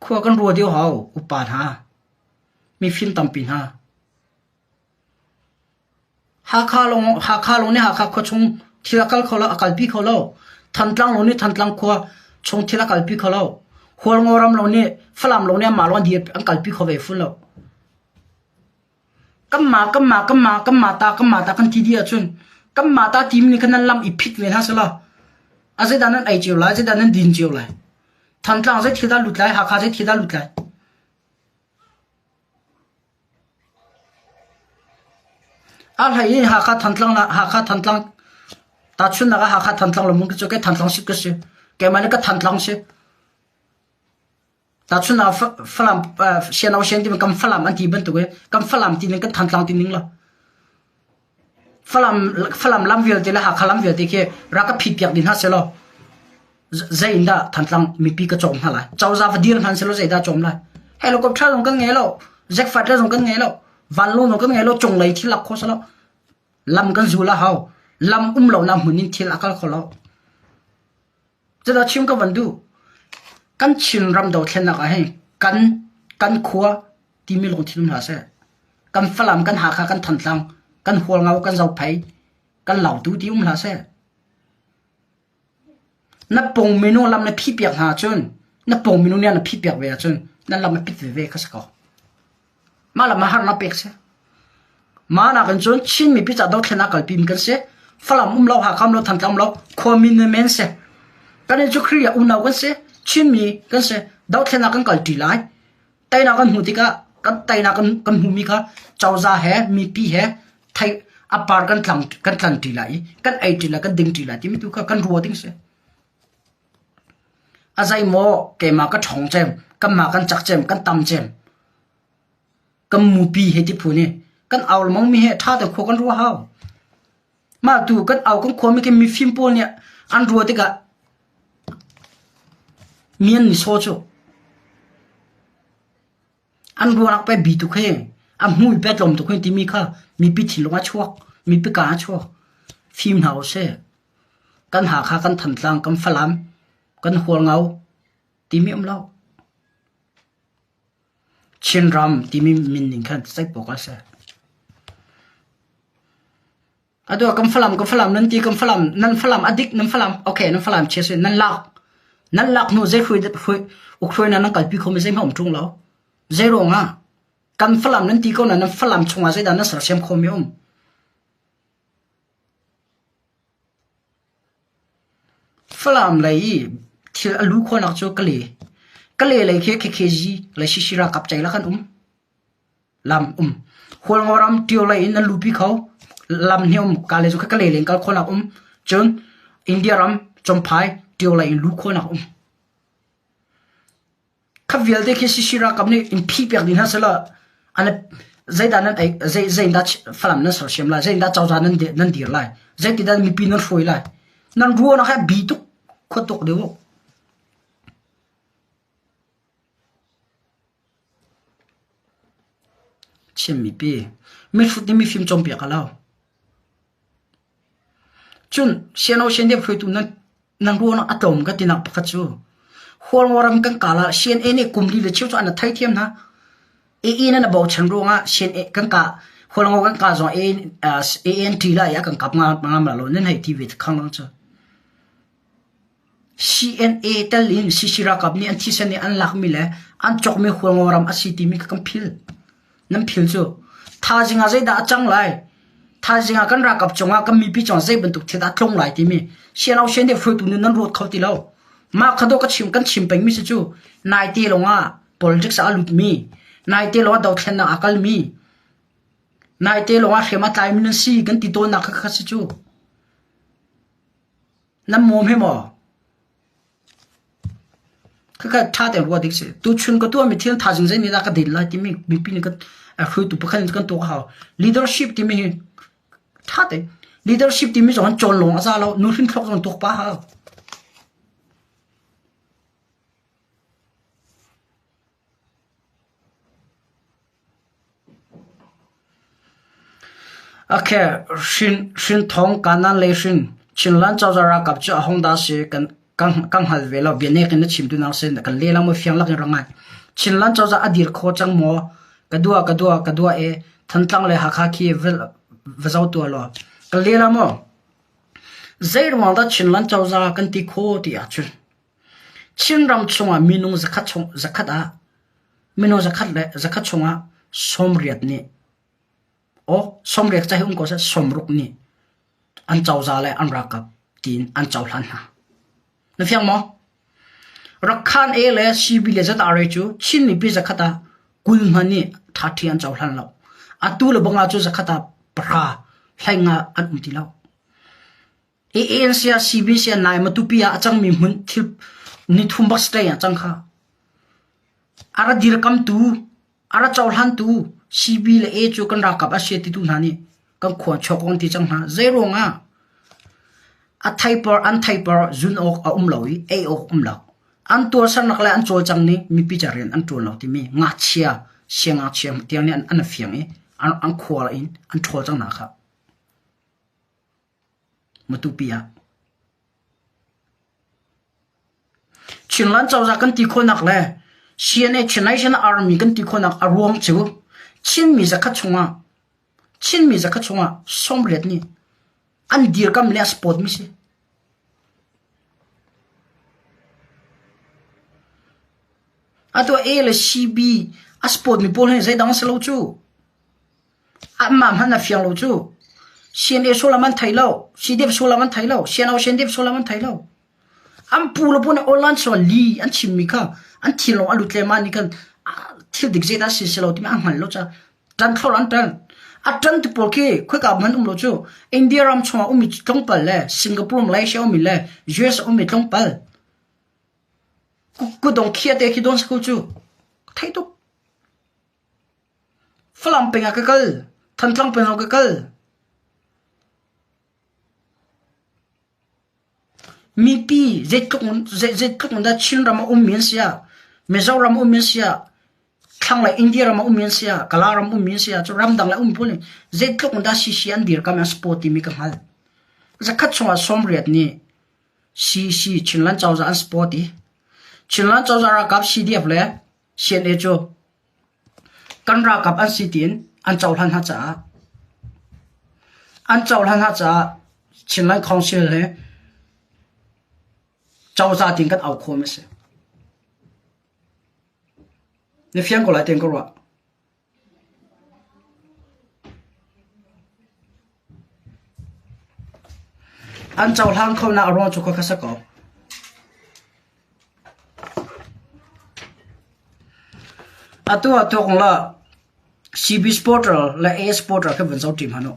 S1: Khua kan rua deuh hau upa hna. Mifim tampi hna. Hakha lawng Hakha lawng nih Hakha khua chung thil a kal kho lo, a kalpi kho lo. Thantlang lawng nih Thantlang khua chung thil a kalpi kho lo. Hualngo ram lawng nih Falam lawng nih anmah lawng an dir an kalpi kho ve fawn lo. Kanmah kanmah kanmah kanmah ta kanmah ta kan ti dih ahcun kanmah ta timi nih khan nan lam i phit ve hna selaw a zeidah nan ei cio lai, zeidah nan din cio lai. Thantlang zei thil dah lut lai, Hakha zei thil dah lut lai. A hlei in Hakha Thantlang Hakha Thantlang tahchunhnak ah Hakha Thantlang lawmhmun cu kei Thantlang si ka si. Keimah nih ka Thantlang si. Tahchunhnak ah Falam Siano Sian ti kan Falam an ti bantuk in kan Falam ti ning kan Thantlang ti ning lo. Falam Falam lam vialte le Hakha lam vialte khi rak ka phit piak dih hna selaw zei in dah Thantlang mipi ka cawm hna lai? Cozah va dir hmanh selaw zei dah cawm lai? Helicopter zong kan ngei lo, jet fighter zong kan ngei lo, vanlawng zong kan ngei lo, cunglei thil lak kho selaw lam kan zul a hau. Lam um lo nak hmun in thil a kal kho lo. Cudah chim ka van duh. Kan Chinram dothlennak ah hin kan kan khua timi lungthin um hlah seh. Kan Falam, kan Hakha, kan Thantlang, kan Hualngo, kan Zophei, kan Lautu ti um hlah seh. Na pong minung lam na phih piak hna ahcun na pong minung nih na phih piak ve ahcun nan lam a pit veve kha si ko. Mah lam ah harnak pek si. Mah nakin cun Chin mipi ca dothlennak kalpi mi kan si. Falam um lo, Hakha um lo, Thantlang um lo, khuami ne men si. Kan in cu Khrih ah unau kan si. Chinmi kan si. Dothlennak kan kalṭi lai. Teinak kan hmuh tikah kan teinak kan, kan hmuhmi kha cozah he mipi he thei a par kan tlang kan tlanṭi lai i kan eiṭi lai kan dingṭi lai timi tu kha kan rua ding si. A zeimaw keimah ka ṭhawng cem, kanmah kan cak cem, kan tam cem, kan mupi he ti phu nih kan au lengmang mi he ṭha te khua kan ruah hau. Mah tu kan au kan khuami khi mifim pawl nih an ruah tikah mi an ni saw cu. An ruahnak pe bi tuk hi a hmui pe tlawm tuk hi timi kha mipi thinlung a chuak, mipi kaa a chuak. Fim hna usih. Kan Hakha, kan Thantlang, kan Falam, kan Hualngo timi um lo. Chinram timi min ning khan ceih a si. Atu kan Falam, kan Falam nan ti, kan Falam, nan Falam a dik, nan Falam, okay, nan Falam chia si, nan lak. Nan lak hnu zei hrui, hrui, uk na nan kalpi kho mi zei hmanh um ṭung lo. Zei ruang ah? Kan Falam nan ti ko na nan Falam chungah zeidah nan sersiam kho mi um? Falam lei i thil a lu khawhnak cu Kale. Kale lei khi KKG le Shishi ralkap ceilak an um. Lam um. Hualngo ram Tio lei in an lupi kho. Lam hnih um. Kale cu Kale lei in kal khawhnak um. Cun India ram Champhai Tio lei in lu khawhnak um. Kha vialte khi CC ralkap nih in phih piak dih hna selaw an zeidah nan ei zei zeidah Falam nan sersiam lai, zeidah cozah nan nan dir lai, zeitindah mipi nan hruai lai. Nan ruahnak hi bi tuk khua tuk deuh. Chin mipi mihrut nih mifim cawnpiak a lo. Cun siano sian hruaitu nan nan ruahnak a tlawm ka tinak pakhat cu Hualngoram kan kal ah CNA nih kum li le cheu cu an theithiam hna. AA nan a bochan ruangah CNA kan ka Hualngo kan ka zong ANT la i a kan kap ngam la lo nan hei ti ve khang lang cu. CNA tel in CC ralkap nih an thisen nih an lakmi le an cawkmi Hualngo ram a si timi kha kan phil. Nan phil cu. Thaizing ah zeidah a cang lai? Thaizing ah kan ralkap cungah kan mipi cungah zei bantuk thil dah a tlung lai timi siano sian deuh hruaitu nih nan ruat kho ti lo. Mah kha dawh ka chim kan chim pengmi si cu naite lawngah politics ah a lutmi, naite lawngah dothlennak a kalmi, naite lawngah hriam a tlaimi nan si kan ti tawnnak kha kha si cu. Nan mawm he maw? Khakha ṭha tein ruah ding si. Tuchun ka tuahmi thil thaizing zei nih dah ka din lai timi mipi nih kan hruaitu pakhat in kan tuah a hau. Leadership timi hi ṭha tein leadership timi zong an cawn lawng a za lo. Nuhrin thluak zong tuak pah a hau. Okay, hrin hrin thawng kanan lei hrin Chinland cozah ralkap cu a hong dah si kan kan kan hngal ve lo bianek in na chim tu nang sin kan le lang mo fiang lak in ra ngai. Chinland cozah a dir kho cang maw? Ka dua ka dua ka dua e Thantlang le Hakha khi va zo tua law. Kan le la maw? Zei ruang dah Chinland cozah kan ti kho ti ahcun Chinram chungah minung zakhat chung zakhat ah minung zakhat le zakhat chungah sawmriat nih aw sawmriat ca hi um ko seh sawmruk nih an cozah le an ralkap tiin an cohlan hna. Na fiang maw? Rakhan A le CB le ZRA cu Chin mipi zakhat ah 20 hmanh nih ṭhaṭhi an cohlan lo. Atu le bang ah cu zakhat ah pahra hleinga an um ti lo. ANC ah CBC ah nai Matupi ah a cangmi hmun thil nithum bak stay ah cang kha. A ra dirkamtu, a ra cohlantu CB le A cu kan ralkap a si titu hna nih kan khua chuak on ti cang hna. Zei ruangah a theipar an theipar zun awk a um lo i ei awk um lo. An tuarsernak le an cawlcang ning mipi ca rian an ṭuan lo timi ngakchia siangngakchia tiang nih an, an fiang i an, an khua in an ṭhawl cang hna kha. Matupi ah. Chinland cozah kan ti khawhnak le CNA Chin National Army kan ti khawhnak a ruang cu Chinmi zakhat chungah Chinmi zakhat chungah 80 nih an dirkam le a support mi si. Atu A le CB a support mi pawl hi zeidang a si lo cu. Anmah hmanh a fiang lo cu. CNA sullam an thei lo. CDF sullam an thei lo. CNO CNDF sullam an thei lo. An pu le pu nih online sual li an chimmi kha an thinlung a lut le mah nih khan thil dik zeidah si si lo timi an hngal lo ca ṭan thlor an ṭan. A ṭan tu pawl khi khoika hmanh um lo cu India ram chungah ummi tlawmpal le Singapore, Malaysia ummi le US ummi tlawmpal kudong khia te khi don school cu thei tuk. Falam peng ah ka kal. Thantlang peng ah ka kal. Mipi zeitluk zeitluk in dah Chinram a ummi an si ah, Mizoram ummi an si ah, thlanglei India ram a ummi an si ah, Kala ram ummi an si ah, cu ramdang le um pawl nih zeitluk in dah CC an dirkam an support timi ka hngalh. Zakhat chungah 80 nih CC Chinland cozah an support i Chinland cozah ralkap CDF le CNA cu Kan ralkap an si tiin an cohlan hna caah an cohlan hna caah Chinland Council he cozah tiin kan au khawm a si. Na fiang ko lai tiin ka ruah. An cohlan khonak a ruang cu khua sa ko. Atu ah tuak la CB Supporter le A Supporter khi vun zoh ṭi hmanh u.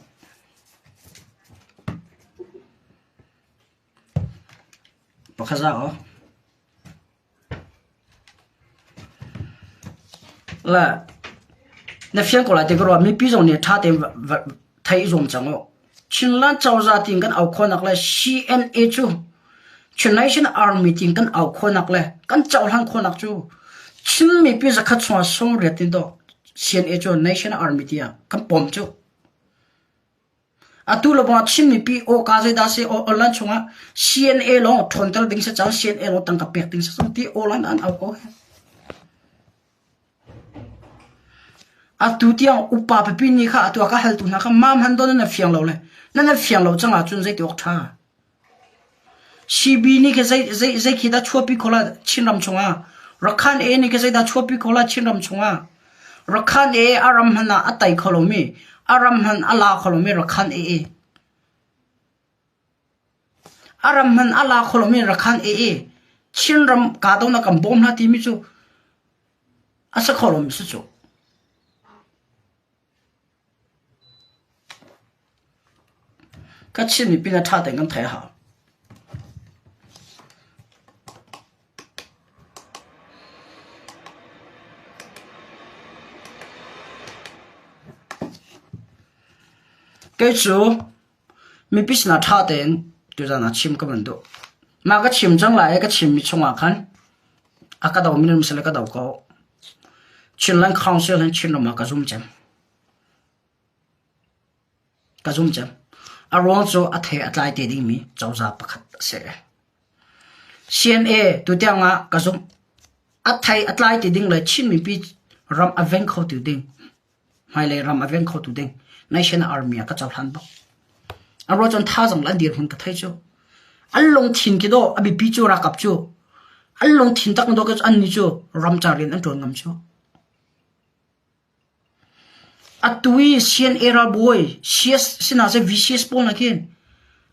S1: Pakhat za aw. La na fiang ko lai ti ka ruah. Mipi zong nih ṭha tein theih i zuam cang u. Chinland cozah tiin kan au khawhnak le CNA cu Chin Nation Army tiin kan au khawhnak le kan cohlan khawhnak cu Chin mipi zakhat chungah 80 in dawh CNA cu Nation Army tiah kan pom cu. Atu le bang Chin mipi awka zeidah si online chungah CNA lawng ṭhawnter ding si cang CNA lawng tangka pek ding si cang ti online an au ko. Atu tiang upa pipi nih kha atu ah ka haltu hna kha mam han don nan fiang lo le nan fiang lo cang ahcun zei ti awk ṭha. CB nih khi zei zei zei khi dah chuahpi kho la Chinram chungah Rakhan A nih khi zei dah chuahpi kho la Chinram chungah Rakhan A a ram hmanh ah a tai kho lomi a ram hmanh a la kho lomi Rakhan A A ram hmanh a la kho lomi Rakhan AA Chinram kahdohnak kan bawm hna timi cu a si kho lomi si cu. Ka Chin mipi na ṭha tein kan theih a hau. Kei cu Mipi sinah ṭha tein tuzan ah chim ka van duh. Mah ka chim cang lai i ka chimmi chungah khan a ka domi nan um sile ka do ko. Chinland Council hin Chinram ah ka zum cem. Ka zum cem. A ruang cu a the a tlai te dingmi cozah pakhat a si. CNA tutiang ah ka zumh. A thei a tlai te ding le Chin mipi ram a veng kho tu ding Hmailei ram a veng khotu ding National Army ah ka cohlan bak. An ruah cun thazaang le an dirhmun ka thei cu. An lungthin khi dawh a biapi cu ralkap cu. An lungthin tak dawh an nih cu ramcar rian an ṭuan ngam cu. Atu i CNA ralbawi CS sinah seh VCS pawl hna khin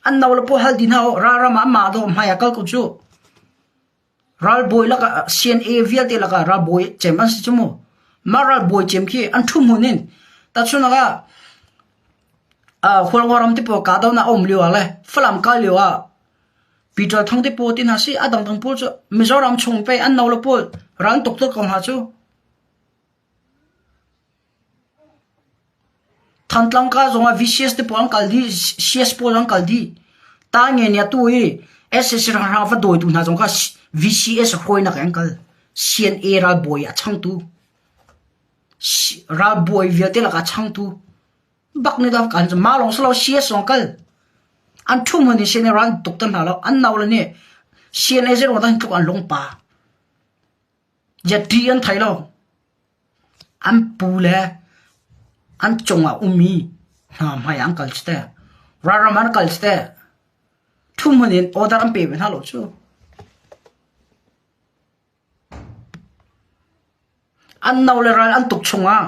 S1: an no le pawl hal dih hna u ralram ah amah dawh hmai ah kal ko cu. Ralbawi lakah CNA vialte lakah ralbawi cem an si cu mu. Mah ralbawi cem khi an ṭhu hmun in tahchunhnak ah Hualngoram te pawl kahdohnak a um lio ah le Falam kal lio ah Peter Thang te pawl ti hna si a dangdang pawl cu Mizoram chung pei an no le pawl ral an tuk tuk ko hna cu. Thantlang ka zongah VCS te pawl an kal dih, CS pawl an kal dih. Ta nge nih atu i SAC ralhrang va dawitu hna zong kha VCS hruainak in an kal. CNA ralbawi a changtu. Ralbawi vialte lakah a changtu. Bak nih dah kan mah lawng si lo CS zong kal. An ṭhu hmun in CNA ral an tuk ter hna lo. An nau le nih CNA zeiruang dah hin tluk an lungpa. Jatti an thei lo. An pu le an cungah ummi hna hmai ah an kal cu teh. Ralram ah an kal cu teh. Ṭhuhmun in order an pe ve hna lo cu. An no le ral an tuk chungah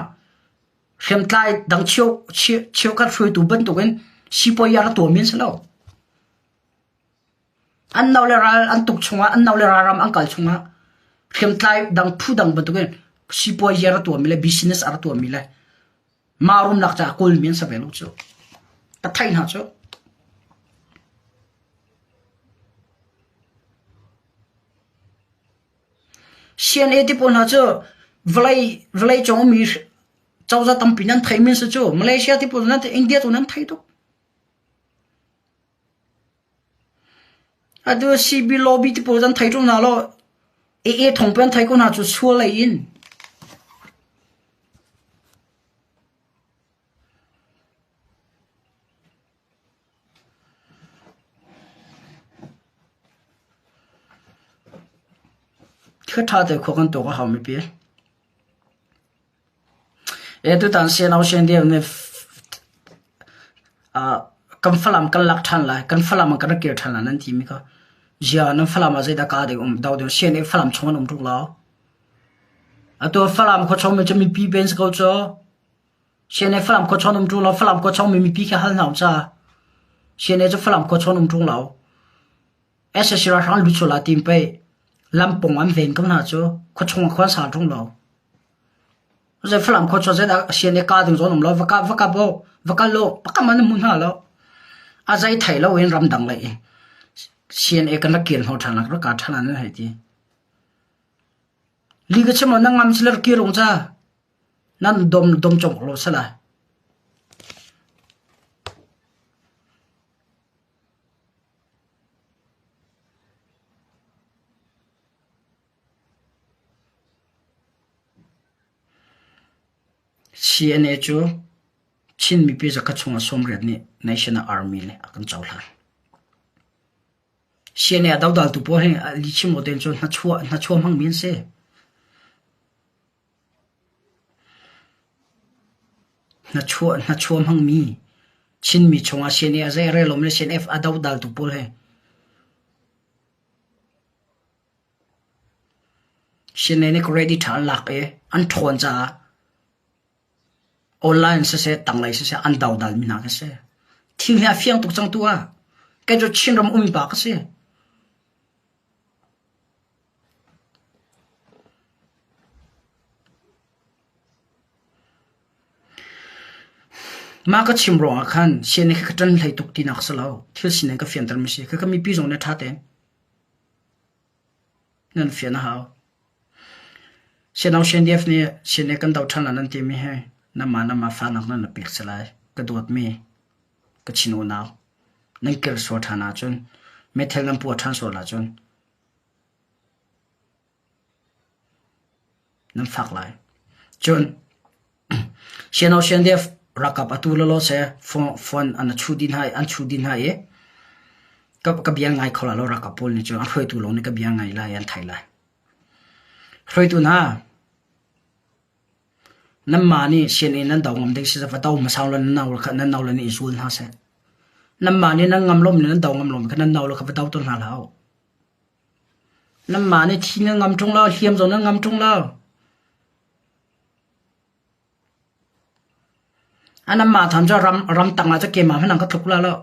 S1: hriamtlai dang cheukhat hruaitu bantukin sipuai a rak tuahmi an si lo. An no le ral an tuk chungah, an no le ralram an kal chungah hriamtlai dang phu dang bantukin sipuazi a ra tuahmi le business a ra tuahmi le mah rumnak caah kawlmi an si ve lo cu. Ka theih hna cu. CNA ti pawl hna cu vawlei vawlei cung ummi cozah tampi nan theihmi an si cu. Malaysia ti pawl nan theih, India tu nan thei tuk. Atu CB lobby ti pawl an thei ṭung hna law AA thawng pe an thei ko hna cu sual lei in. Thil ṭha te khua kan tuak a hau mipi. Tutan CNO CNDF nih kan Falam kan lak ṭhan lai, kan Falam ah kan rak kir ṭhan lai nan timi kha zia nan Falam ah zeidah kaa ding um do ding CNA Falam chung an um tuk lo. Atu Falam khuachung mi cu mipi pen si ko cu. CNA Falam khuachung um ṭung lo, Falam khuachung mi mipi khi hal hna u ca. CNA cu Falam khuachung um ṭung lo. Sac ralhrang lut sual ah tiin pei lampung an ven ko hna cu khuachung ah khua an sang ṭung lo. Zei Falam khua cu zeidah sian i kaa ding zawn um lo va kap va kap u va kal u pakam an hmu hna lo. A zei thei lo in ramdang lei i CNA kan rak kir hnawh ṭhan rak rak kaa ṭhan an hei ti. Li ka chim na ngam sila kir ung ca. Nan dom dom chom lo sala. CNA cu Chin mipi zakhat chungah 80 nih National Army le a kan cohlan. CNA a dodaltu pawl hi lihchim lo tein cun hnachuah hnachuah hmangmi an si. Hnachuah hnachuah hmangmi Chinmi chungah CNA a zei a rel lomi le CNF a dodaltu pawl hi CNA nih ready ṭha an lak i an ṭhawn caah Online siseh, tanglei siseh an dodalmi hna ka si. Thil hi a fiang tuk cang tu ah. Kei cu Chinram ummi pa ka si. Mah ka chim ruangah khan sian khi ka ṭan hlei tuk tinak si lo. Thil sining ka fiantermi si. Khakha mipi zong nih ṭha tein nan fian a hau. Siano CNDF nih CNA kan doh ṭhan lai nan timi hi nanmah nanmah fahnak nan la pek si lai. Ka dawtmi ka chin unau nan kir sual ṭhan ahcun meithal nan puah ṭhan sual ahcun nan fak lai. Cun Siano CNDF ralkap atu lawlaw seh phone an chuh dih hna an chuh dih hna i ka bia ngai kho lai lo ralkap pawl nih cun a hruaitu lawng nih ka bia ngai lai an thei lai. Hruaitu hna, nanmah nih sianginn nan do ngam ding si va do hmasa law nan nau kha nan nau le nih i zul hna seh. Nanmah nih nan ngam lomi nan do ngam lomi kha nan nau le kha va do tawn hna hlah u. Nanmah nih thi nan ngam ṭung lo, hliam zong nan ngam ṭung lo. Anamah tham cu ram ramtang ah cu keimah hmanh an ka tluk la lo.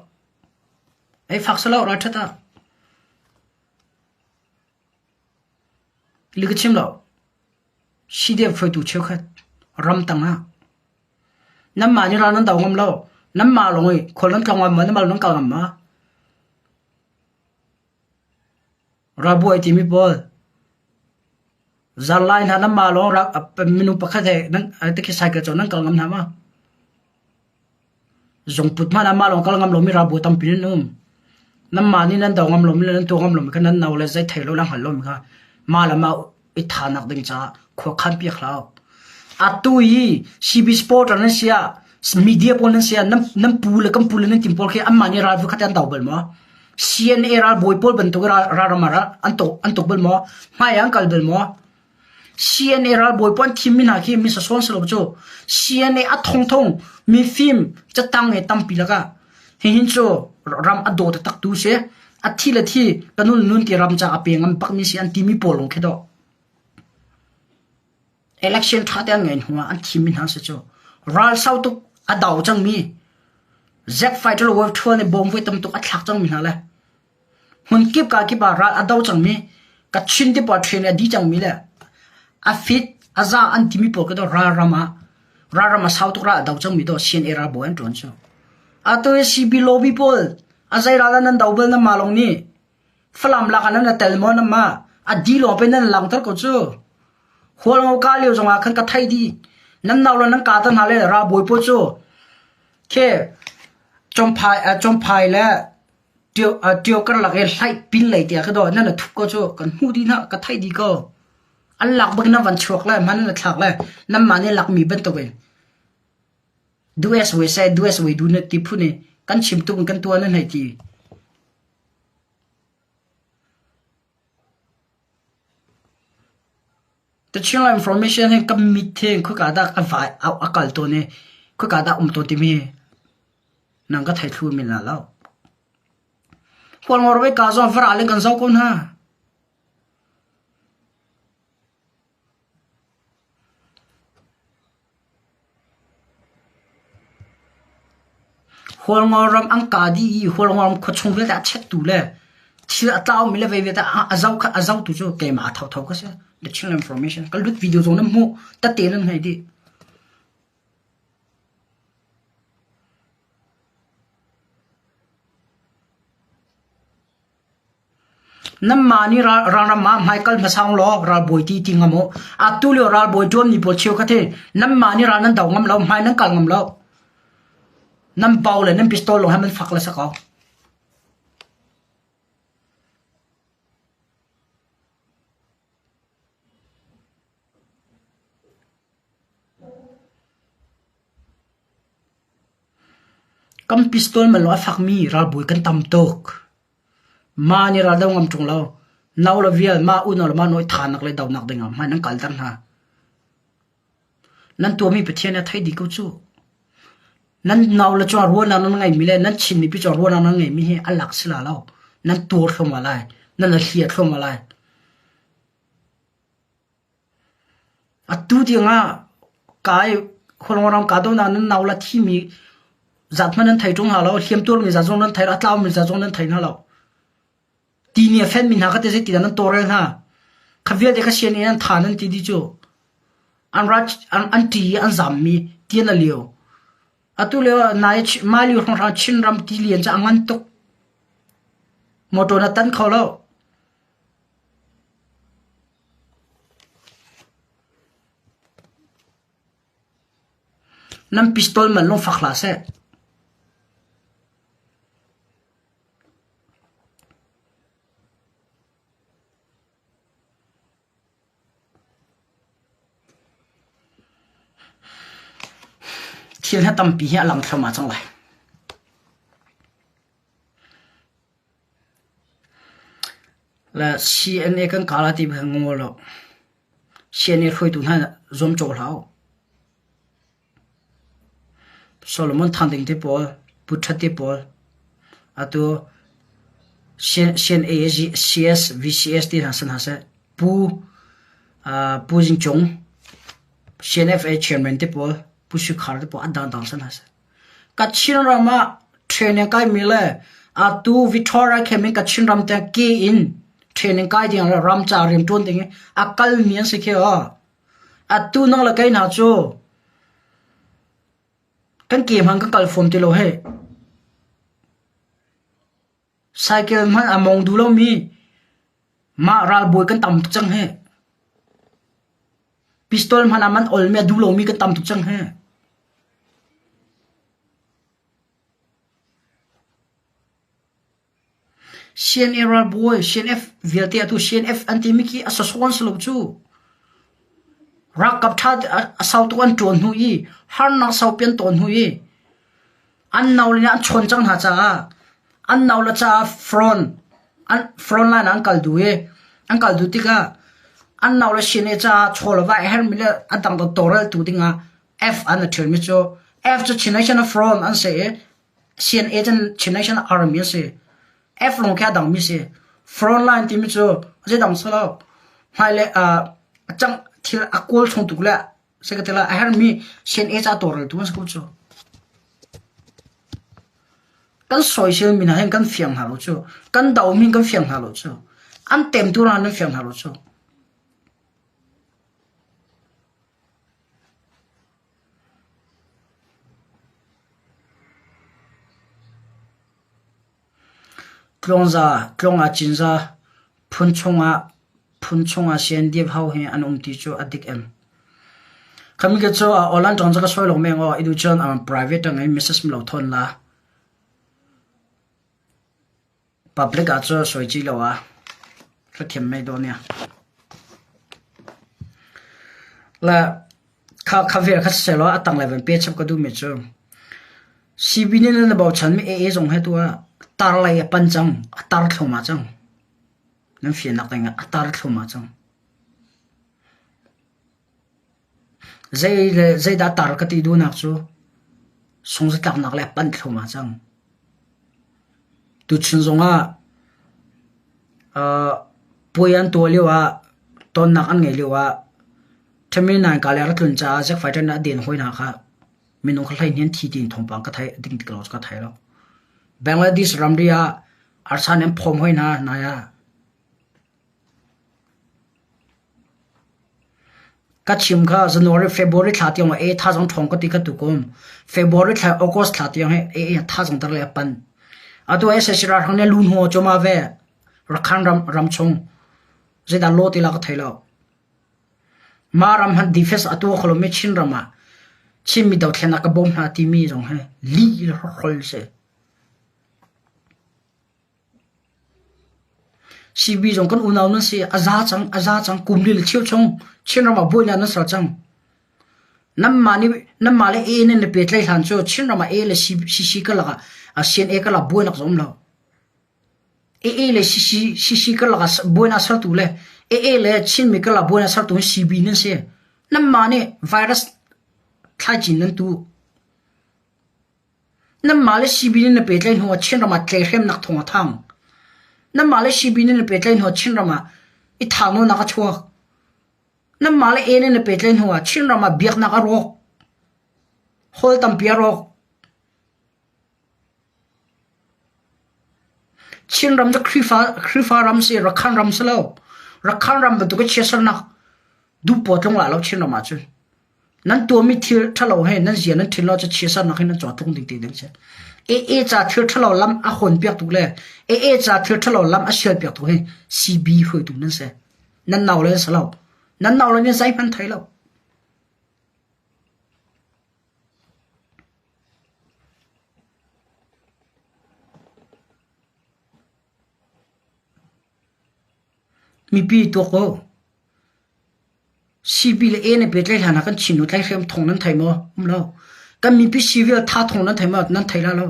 S1: Ei fak si lo ralṭhat ah. Li ka chim lo. CDF hruaitu cheukhat ramtang ah nanmah nih ral nan do ngam lo. Nanmah lawng i khual nan tlawng ngam maw? Nanmah lawng nan kal ngam maw? Ralbawi timi pawl zarlai hna nanmah lawng minung pakhat he nan tikhi cycle cu nan kal ngam hna ma? Zungput hmanh ah mah lawng kal ngam lomi ralbawi tampi nan um. Nanmah nih nan do ngam lomi le nan tuah ngam lomi kha nan no le zei thei lo le hngal lomi kha mah le mah i thanak ding caah khua khan piak hlah u. Atu i CB supporter nan si ah media pawl nan si ah nan, nan pu le kan pu le nan tim pawl khi anmah nih ral khat an do bal maw? CNA ralbawi pawl bantuk ral ram ah an tuk an tuk bal maw? Hmai ah an kal bal maw? CNA ralbawi pawl an thimmi hna khi mi sasawn si lo cu. CNA a thongthong mifim catang nge tampi lakah hihin cu ram a daw taktak tu si. A thi le thi ka nun nun ti ram ca a pe ngam bakmi si an timi pawl lawng khi dawh. Election ṭha te an ngei hnu ah an thimmi hna si cu. Ral sau tuk a do cangmi Zack Fighter World Tour nih bom voi tam tuk a thlak cangmi hna le Hmunkip kakip ah ral a do cangmi, Kachin ti pawl train a dih cangmi le a fit a za an timi pawl ka do ralram ah ralram a sau tuk ral a do cangmi do CNA ralbawi an ṭuan cu. Atu hi CB lobby pawl a zei ral ah nan do bal nan mah lawng nih Falam lak ah nan tel maw nan mah a di lawng pe nan langter ko cu. Hualngo ka lio zong ah khan ka thei dih. Nan nau le nan ka ta hna le ralbawi pawl cu khi Chomphai Chomphai le Ṭio karlak i hlaih pin lei tiah ka daw nan a thup ko cu kan hmuh dih hna ka theih dih ko. An lak bak nan van chuak le hman nan thlak le nanmah nih lakmi bantuk in dues we se dues we du na ti phun i kan chim tuk in kan tuah nan hei ti. The Chinland Information hi kan mit hi khawika dah a vai a kal tawn i khawika dah um tawn timi nang ka thei thlu men la lo. Hualngo ram ka zong varal in kan zoh ko hna. Hualngo ram an ka dih i Hualngo ram khuachung vialte a chettu le thil a tlaumi le vei vialte a zoh a zohtu cu keimah a thotho ka si. The Chinland Information. Ka lut video zong nan hmuh. Tete nan hei dih. Nanmah nih ralram ah hmaikal hmasa law ralbawi ti ti ngam u. Atu lio ralbawi ṭuanmi pawl cheukhat hi nanmah nih ral nan do ngam lo, hmai nan kal ngam lo. Nan pau le nan pistol lawng he man fak le si ko. Kan pistol man lawng a fakmi ralbawi kan tam tuk. Mah nih ral do ngam ṭung lo. No le vial mah unau le mah nawi thanak le donak dingah hmai nan kalter hna. Nan tuahmi Pathian nih a theih dih ko cu. Nan nau le cungah ruahnak nan ngeihmi le nan Chin mipi cungah ruahnak nan ngeihmi hi a lak si la lo. Nan tuar thluahmah lai. Nan i hliah thluahmah lai. Atu tiangah kai Khualngo ram kahdohnak nan nau le thimi zat hmanh nan thei ṭung hna lo. Hliamtuarmi zat zong nan thei lo. A tlaumi zat zong nan thei hna lo. Ti nih a fenmi hna kha teh zeitindah nan tawlrel hna? Kha vialte kha sian in an tha nan ti dih cu. An ra an ṭi i an zammi ti an a lio. Atu lio ah nai mah lio hrawnghrang Chinram tilian cu a ngan tuk. Motor na tan kho lo. Nan pistol man lung fak hlah seh. Thil hi tampi hi a lang thluahmah cang lai. Le CNA kan kala ti bang ngol lo. CNA hruaitu hna zuamcawh hlah u. Solomon Thang Ding te pawl, Pu That te pawl, atu CNA, CS, VCS ti hna si hna seh, Pu Pu Zing Cung, CNFA chairman te pawl, Pu Sui Khar te pawl an dangdang si hna seh. Kachin ram ah training kaimi le atu Victoria camp in Kachin ram tiang ke in training kai ding le ram ca rian ṭuan ding i a kalmi an si khi aw. Atu nang le kei hna cu kan ke hmang kan kal fawn ti lo hih. Cycle hmanh a mong duh lomi mah ralbawi kan tam tuk cang hih. Pistol hmanh a man olmi a duh lomi kan tam tuk cang hih. CNA ralbawi, CNF vialte atu CNF an timi khi a sasawn si lo cu. Ralkap ṭha a sau tuk an ṭuan hnu i harnak saupi an tawn hnu i an nau le nih an chawn cang hna caah an nau le caah front an front line ah an kal duh i an kal duh tikah an nau le CNA caah chaw le va a herhmi le a dangdang tawlreltu dingah F an i ṭhialmi cu F cu Chin Nation Front an si i CNA cun Chin Nation Army a si. F lawng khi a dangmi si. Front line timi cu zeidang si lo. Hmailei a cang thil a kawl chung tuk le sei ka ti lai a herhmi CNA ca tawlreltu an si ko cu. Kan soiselmi hna hin kan fiang hna lo cu. Kan domi kan fiang hna lo cu. An temtu hna nan fiang hna lo cu. Tlawngza, tlawng ah cinza, phun chungah phun chungah CNDF ho hi an um ti cu a dik em. Khami ka cu online tong cu ka sawi lo meng aw i du cun private a ngei message mi lo thawn la. Public ah cu sawi ci lo ah hlathiam mei dawn nia. Le kha kha vel kha selaw a tang le van pe chap ka duh mi cu CB nih na bochan mi AA zong he tu ah tar lei a pan cang a tar thluahmah cang. Nan fiannak ding ah a tar thluahmah cang. Zei le zeidah tar ka ti duhnak cu sungzatlaknak le a panh thluahmah cang. Tuchun zongah puai an tuah lioah tonnak an ngeih lioah ṭhami ka le a ra tlun caah Zack Fighter nih a den hawi hna kha minung kha hleihnih an thi tiin thawngpang ka theih ding tik lo cu ka thei lo. Bangladesh ramri ah arsa nih an phawm hoi hna nai ah. Ka chim kha January, February thla tiang ah ee thazaang ṭhawng ka ti kha tukum. February thla, August thla tiang hi ee thazaang tar le a pan. Atu SSC ralhrang nih lu hnu cuma ve. Rakhan ram ram chung zeidah law ti la ka thei lo. Mah ram hmanh defense a tuah kho lomi Chin ram ah Chinmi dothlennak ka bawm hna timi zong hi lih le hrokhrawl a si. CB zong kan unau nan si. A za cang, a za cang. Kum li le cheu chung Chinram ah buainak nan ser cang. Nanmah nih nanmah le A nan i pehtlaih hlan cu Chinram ah A le CC karlak ah CNA karlak buainak zong um lo. AA le CC CC karlak ah buainak sertu le AA le Chinmi karlak buainak sertu hi CB nan si. Nanmah nih virus thlaicin nan tuh. Nanmah le CB nih na pehtlaih hnu ah Chinram ah tlehremnak thawng a thang. Nanmah le CB nih na pehtlaih hnu ah Chinram ah i thahnawnnak a chuak. Nanmah le A nih na pehtlaih hnu ah Chinram ah biaknak a rawk. Hall tampi a rawk. Chinram cu Khrihfa, Khrihfa ram si, Rakhan ram si lo. Rakhan ram bantuk i chiatsernak duh paw tlung la lo Chinram ahcun. Nan tuahmi thil ṭhalo he nan zia nan ṭhin lo cu chiatsernak hin nan caw tlung ding ti ding si. AA ca thil ṭhalo lam a hawn piaktu le AA ca thil ṭhalo lam a sial piaktu hi CB hruaitu nan si. Nan nau le si lo. Nan nau le nih zeihmanh thei lo. Mipi tuak ko. CB le A nih pehtlaih hlan ah kan Chin nu tlaihhrem thawng nan thei maw? Um lo. Kan mipi civil tha thawng nan thei maw? Nan thei la lo.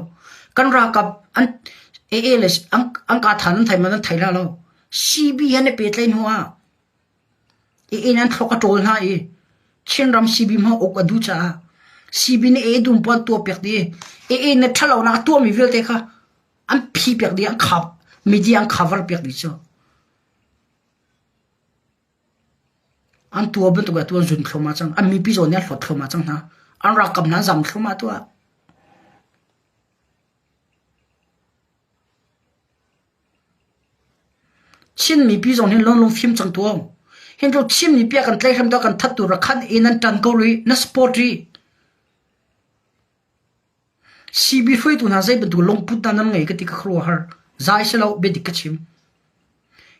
S1: Kan ralkap an AA le an, an ka tha nan thei maw? Nan thei la lo. CB he na pehtlaih hnu ah AA nan thluak a ṭawl hna i Chinram CB hma uk a duh caah CB nih AA dum puan tuah piak dih i AA na ṭhalonak a tuahmi vialte kha an phi piak dih, an khap, media an cover piak dih cu. An tuah bantuk ah tu an zun thluahmah cang. An mipi zawn nih an hlawt thluahmah cang hna. An ralkap hna an zam thluahmah tuah. Chin mipi zong hin lung fim cang tuah. Hin tu Chin mipi a kan tlaihhrem tu a kan that tu rakhan in an tan ko rih, na support rih. CB hruaitu hna zei bantuk lungput dah nan ngei ka ti ka khuaruahhar. Zai si lo, biadik ka chim.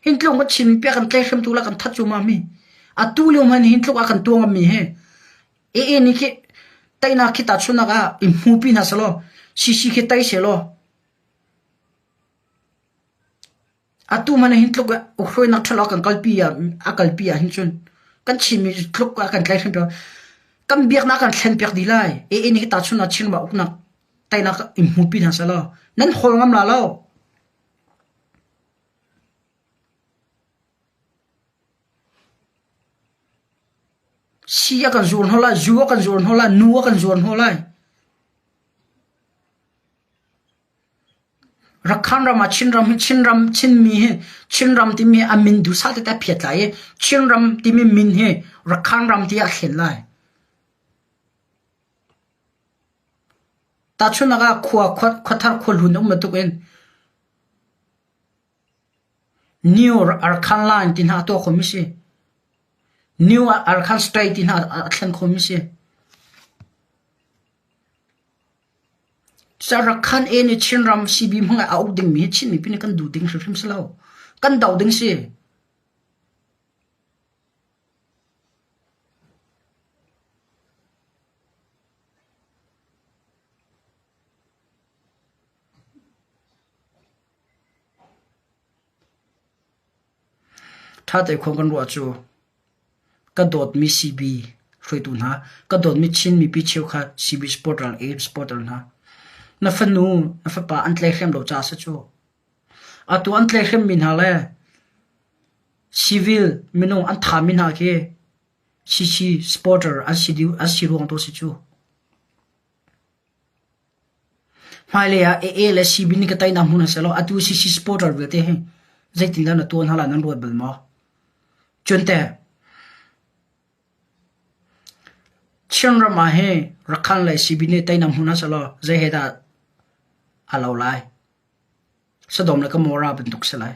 S1: Hin tluk kan chim piak kan tlaihhrem tu la kan that cu ma mi. Atu lio hman hin tluk a kan tuang mi he. AA ni khi teinak khi ta chunak ah i hmu pi hna selaw CC khi tei selaw Atu hmanh ah hin tluk hruainak ṭhalo a kan kalpi ah a kalpi ah hin cun kan Chinmi tluk a kan tlaihhrem piak. Kan biaknak kan thlen piak dih lai. AA nih tahchun ah Chinram ah uknak teinak in hmupi hna seh law nan hawl ngam la lo. Si a kan zuar hna lai, zu a kan zuar hna lai, nu a kan zuar hna lai. Rakhan ram ah Chinram hi Chinram Chinmi hi Chinram timi a min duhsah tete a phiat lai i Chinram timi min hi Rakhan ram tiah a thlen lai. Tahchunhnak ah khua khuathar khuahlun um bantuk in New Arkhan Line ti hna a tuah khomi si. New Arkhan State ti hna a thlen khomi si. Sarakhan e nih Chinram CB hmang ah a uk dingmi hi Chin mipi nih kan duh ding hrimhrim si lo. Kan doh ding si. Ṭha te khua kan ruah cu ka dawtmi CB hruaitu hna, ka dawtmi Chin mipi cheukhat CB supporter, AM supporter hna. Na fanu, na fapa an tlaihhrem lo caah si cu. Atu an tlaihhremmi hna le civil minung an thami hna khi CC supporter an si, an si ruang tu si cu. Hmailei ah AA le CB nih ka teinak hmun ah sehlaw atu CC supporter vialte hi zeitindah na tuan hna lai nan ruat bal maw? Cun teh Chinram ah hi Rakhan le CB nih teinak hmun ah sehlaw zei he dah a lo lai? Sodom le Gomorrah bantuk si lai.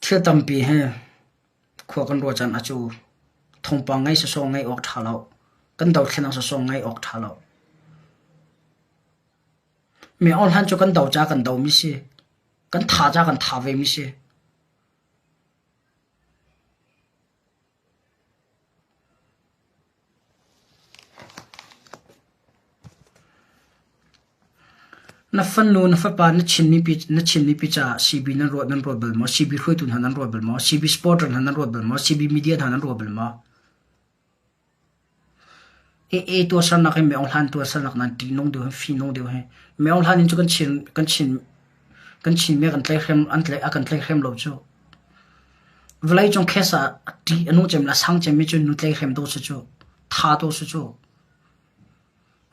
S1: Thil tampi hi khua. khua kan ruah caan ah cu thawngpang ngai sawsawh ngaih awk ṭha lo. Kan dothlennak sawsawh ngaih awk ṭha lo. Mi Aung Hlan cu kan do ca kan domi si. Kan tha ca kan tha vemi si. Na fanu na fapa na Chin mipi caah CB nan ruat nan ruat bal maw? CB hruaitu hna nan ruat bal maw? CB supporter hna nan ruat bal maw? CB media hna nan ruat bal maw? AA tuahsernak hi Maung Hlan tuahsernak nan ṭihnung deuh hi fihnung deuh hi. Maung Hlan in cu kan Chin kan Chin kan Chinmi kan tlaihhrem an tlaih a kan tlaihhrem lo cu. Vawleicung case ah ṭih a nung cem le a sang cemmi cu nu tlaihhrem dawh si cu. Tha dawh si cu.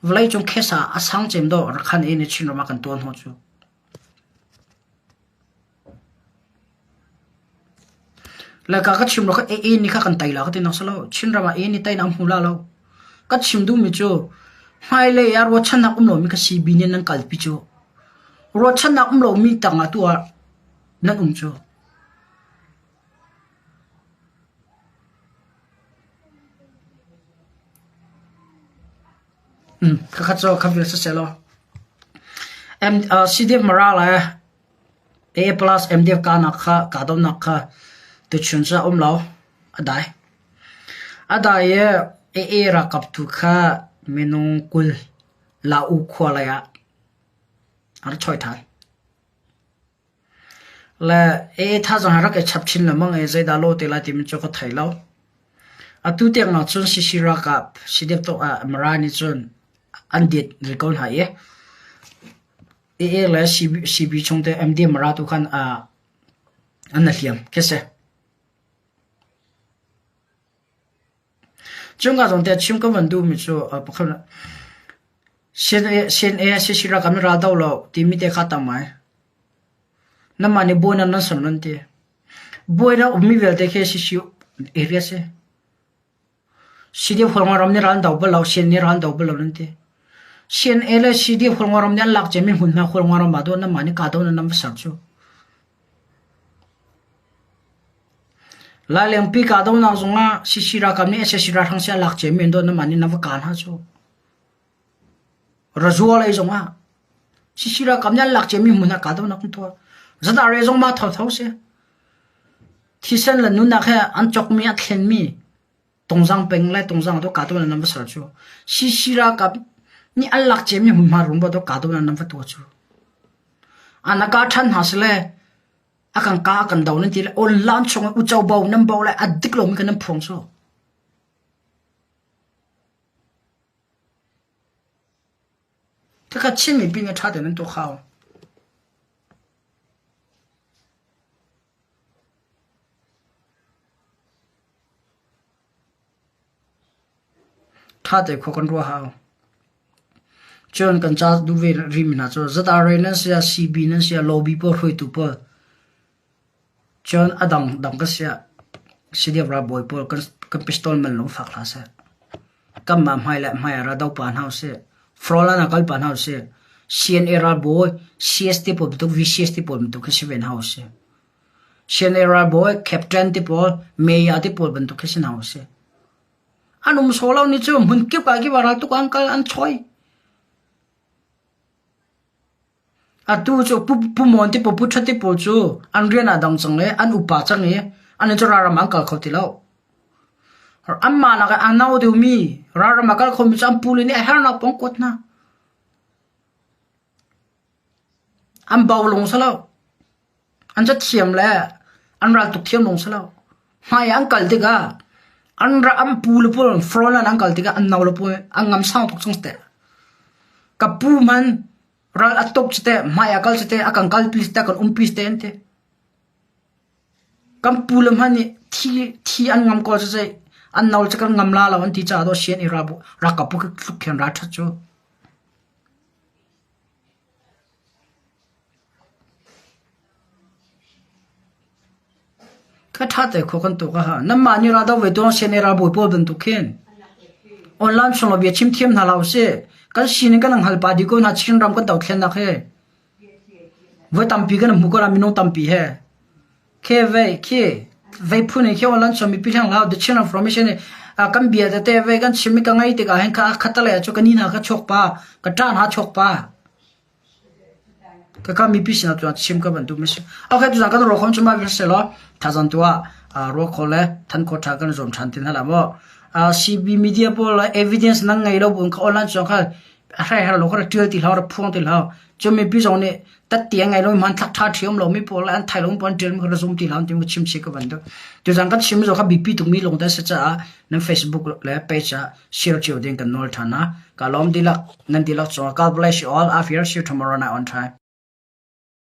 S1: Vawleicung case ah a sang cem dawh Rakhan e nih Chinram ah kan tuah hnawh cu. Le ka ka chim lo kha AA nih kha kan tei la ka ti nak si lo. Chinram ah AA nih teinak an hmu la lo. Ka chim duhmi cu hmailei ah ruahchannak um lomi kha CB nih nan kalpi cu. Ruahchannak um lomi tangah tu ah nan um cu. Khakha cu kha vial siseh law. CDF Mara le A plus MDF kahnak kha kahdohnak kha tuchun cu a um lo. A dai. A dai i AA ralkap tu kha minung 20 Lau khua lei ah a ra choi ṭhan. Le AA thazaang hi rak i chap chin lengmang i zeidah lawh te lai timi cu ka thei lo. Atu tiang ah cun CC ralkap CDF Mara nih cun an det rih ko hna i AA le CB chung te MD Mara tu khan an hliam khi si. Cungka zong te chim ka van duhmi cu pakhat CNA CC ralkap nih ral do lo timi te kha tam ngai. Nanmah nih buainak nan ser nan ti. Buainak ummi vialte khi CC area si. CDF Hualngo ram nih ral an do bal lo, CNA nih ral an do bal lo nan ti. CNA le CDF Hualngo ram nih an lak ciami hmunhma Hualngo ram ah dawh nanmah nih kahdoh nan va ser cu. Lailengpi kahdohnak zongah CC ralkap nih sac ralhrang si a lak ciami an dawt nanmah nih nan va kah hna cu. Razua lei zongah CC ralkap nih an lak ciami hmun ah kahdohnak an tuah. Zadare zong mah thotho si. Thisen le nunnak he an cawkmi a thlenmi Tungzang peng le Tungzang to kahdohnak nan va ser cu. CC ralkap nih an lak ciami hmunhma rum to kahdohnak nan va tuah cu. An ka ṭhan hna sile a kan ka a kan do nan ti le online chung uco bo nan bo le a dik lomi kan nan phuang cu. Khakha Chin mipi nih ṭha tein nan tuah kho. Ṭha te khua kan ruah hau. Cun kan ca duh ve rihmi hna cu ZRA nan si ah CB nan si ah lobby pawl hruaitu pawl cun a dang dang kan si ah CDF ralbawi pawl kan pistol man lung fak hlah seh. Kanmah hmai le hmai ah ra do pa hna usih. Frolan ah kal pa hna usih. CNA ralbawi CST pawl bantuk VCST pawl bantuk khi si ve hna usih. CNA ralbawi captain ti pawl mayor ti pawl bantuk khi si hna usih. An um sawh lo ni cu hmun kip ah kip ah raltuk an kal an choi. Atu cu Pu Mon ti pawl Pu Ṭhat ti pawl cu an rian aa dang cang i an upa cang i an cu ralram ah an kal kho ti lo. Anmah nak ah a no deuhmi ralram ah kal khomi cu an pule nih a hernak pawng kuat hna. An bo lung si lo. An cathiam le an raltuk thiam lung si lo. Hmai ah an kal tikah an an pu le pawl front an kal tikah an no le pawl an ngam sang tuk cang teh. Ka pu man ral a tuk teh hmai a kal teh a kan kalpi teh kan umpi teh an ti. Kan pu le hmanh nih thi thi an ngam ko cu an no cu kan ngam la lo an ti caah dawh sian i ralkap bu tluk khin ral ṭhat cu. Ka ṭha te khua kan tuk a ha. Nanmah nih raldoh ve tuang sian i ralbawi pawl bantuk khin online chung ah bia chim thiam hna hlah usih. Kan sining kan hngal pah dih ko hna Chinram kan dothlennak hi. Voi tampi kan hmu ko la minung tampi he. Khe vei khi. Vei phun in khiau lan chuan mipi hleng hlau the channel information ni kan bia tete vei kan chim mi ka ngai tikah hin kha khatale cu ka ni hna ka chuak pa ka ṭa hna chuak pa. Kaka mipi sinah cun chim ka van duh mi si. Okay, tuzaan kan ruakhom cu mah vial si law thazang tu ah ruakhol le thankhaw ṭha kan zuam ṭhan ti hna la maw. CB media pawl evidence nan ngei lo buin kha online chuang kha hrai her lo kha ṭial ti hlah, phuang ti hlah. Cun mipi zong nih tat ti a ngei lo hmanthlak ṭha ṭhiam lo mi pawl an thai lo mi pawl an ṭial mi kha zum ti hlah ti chim si ka van duh. Tuzaan kan chim mi zong kha bipi tuk mi lung te si caah nan Facebook le page ah share cio ding kan nawl ṭhan ha. Ka lawm dihlak nan dihlak cungah God bless you all. I will see you tomorrow night on time.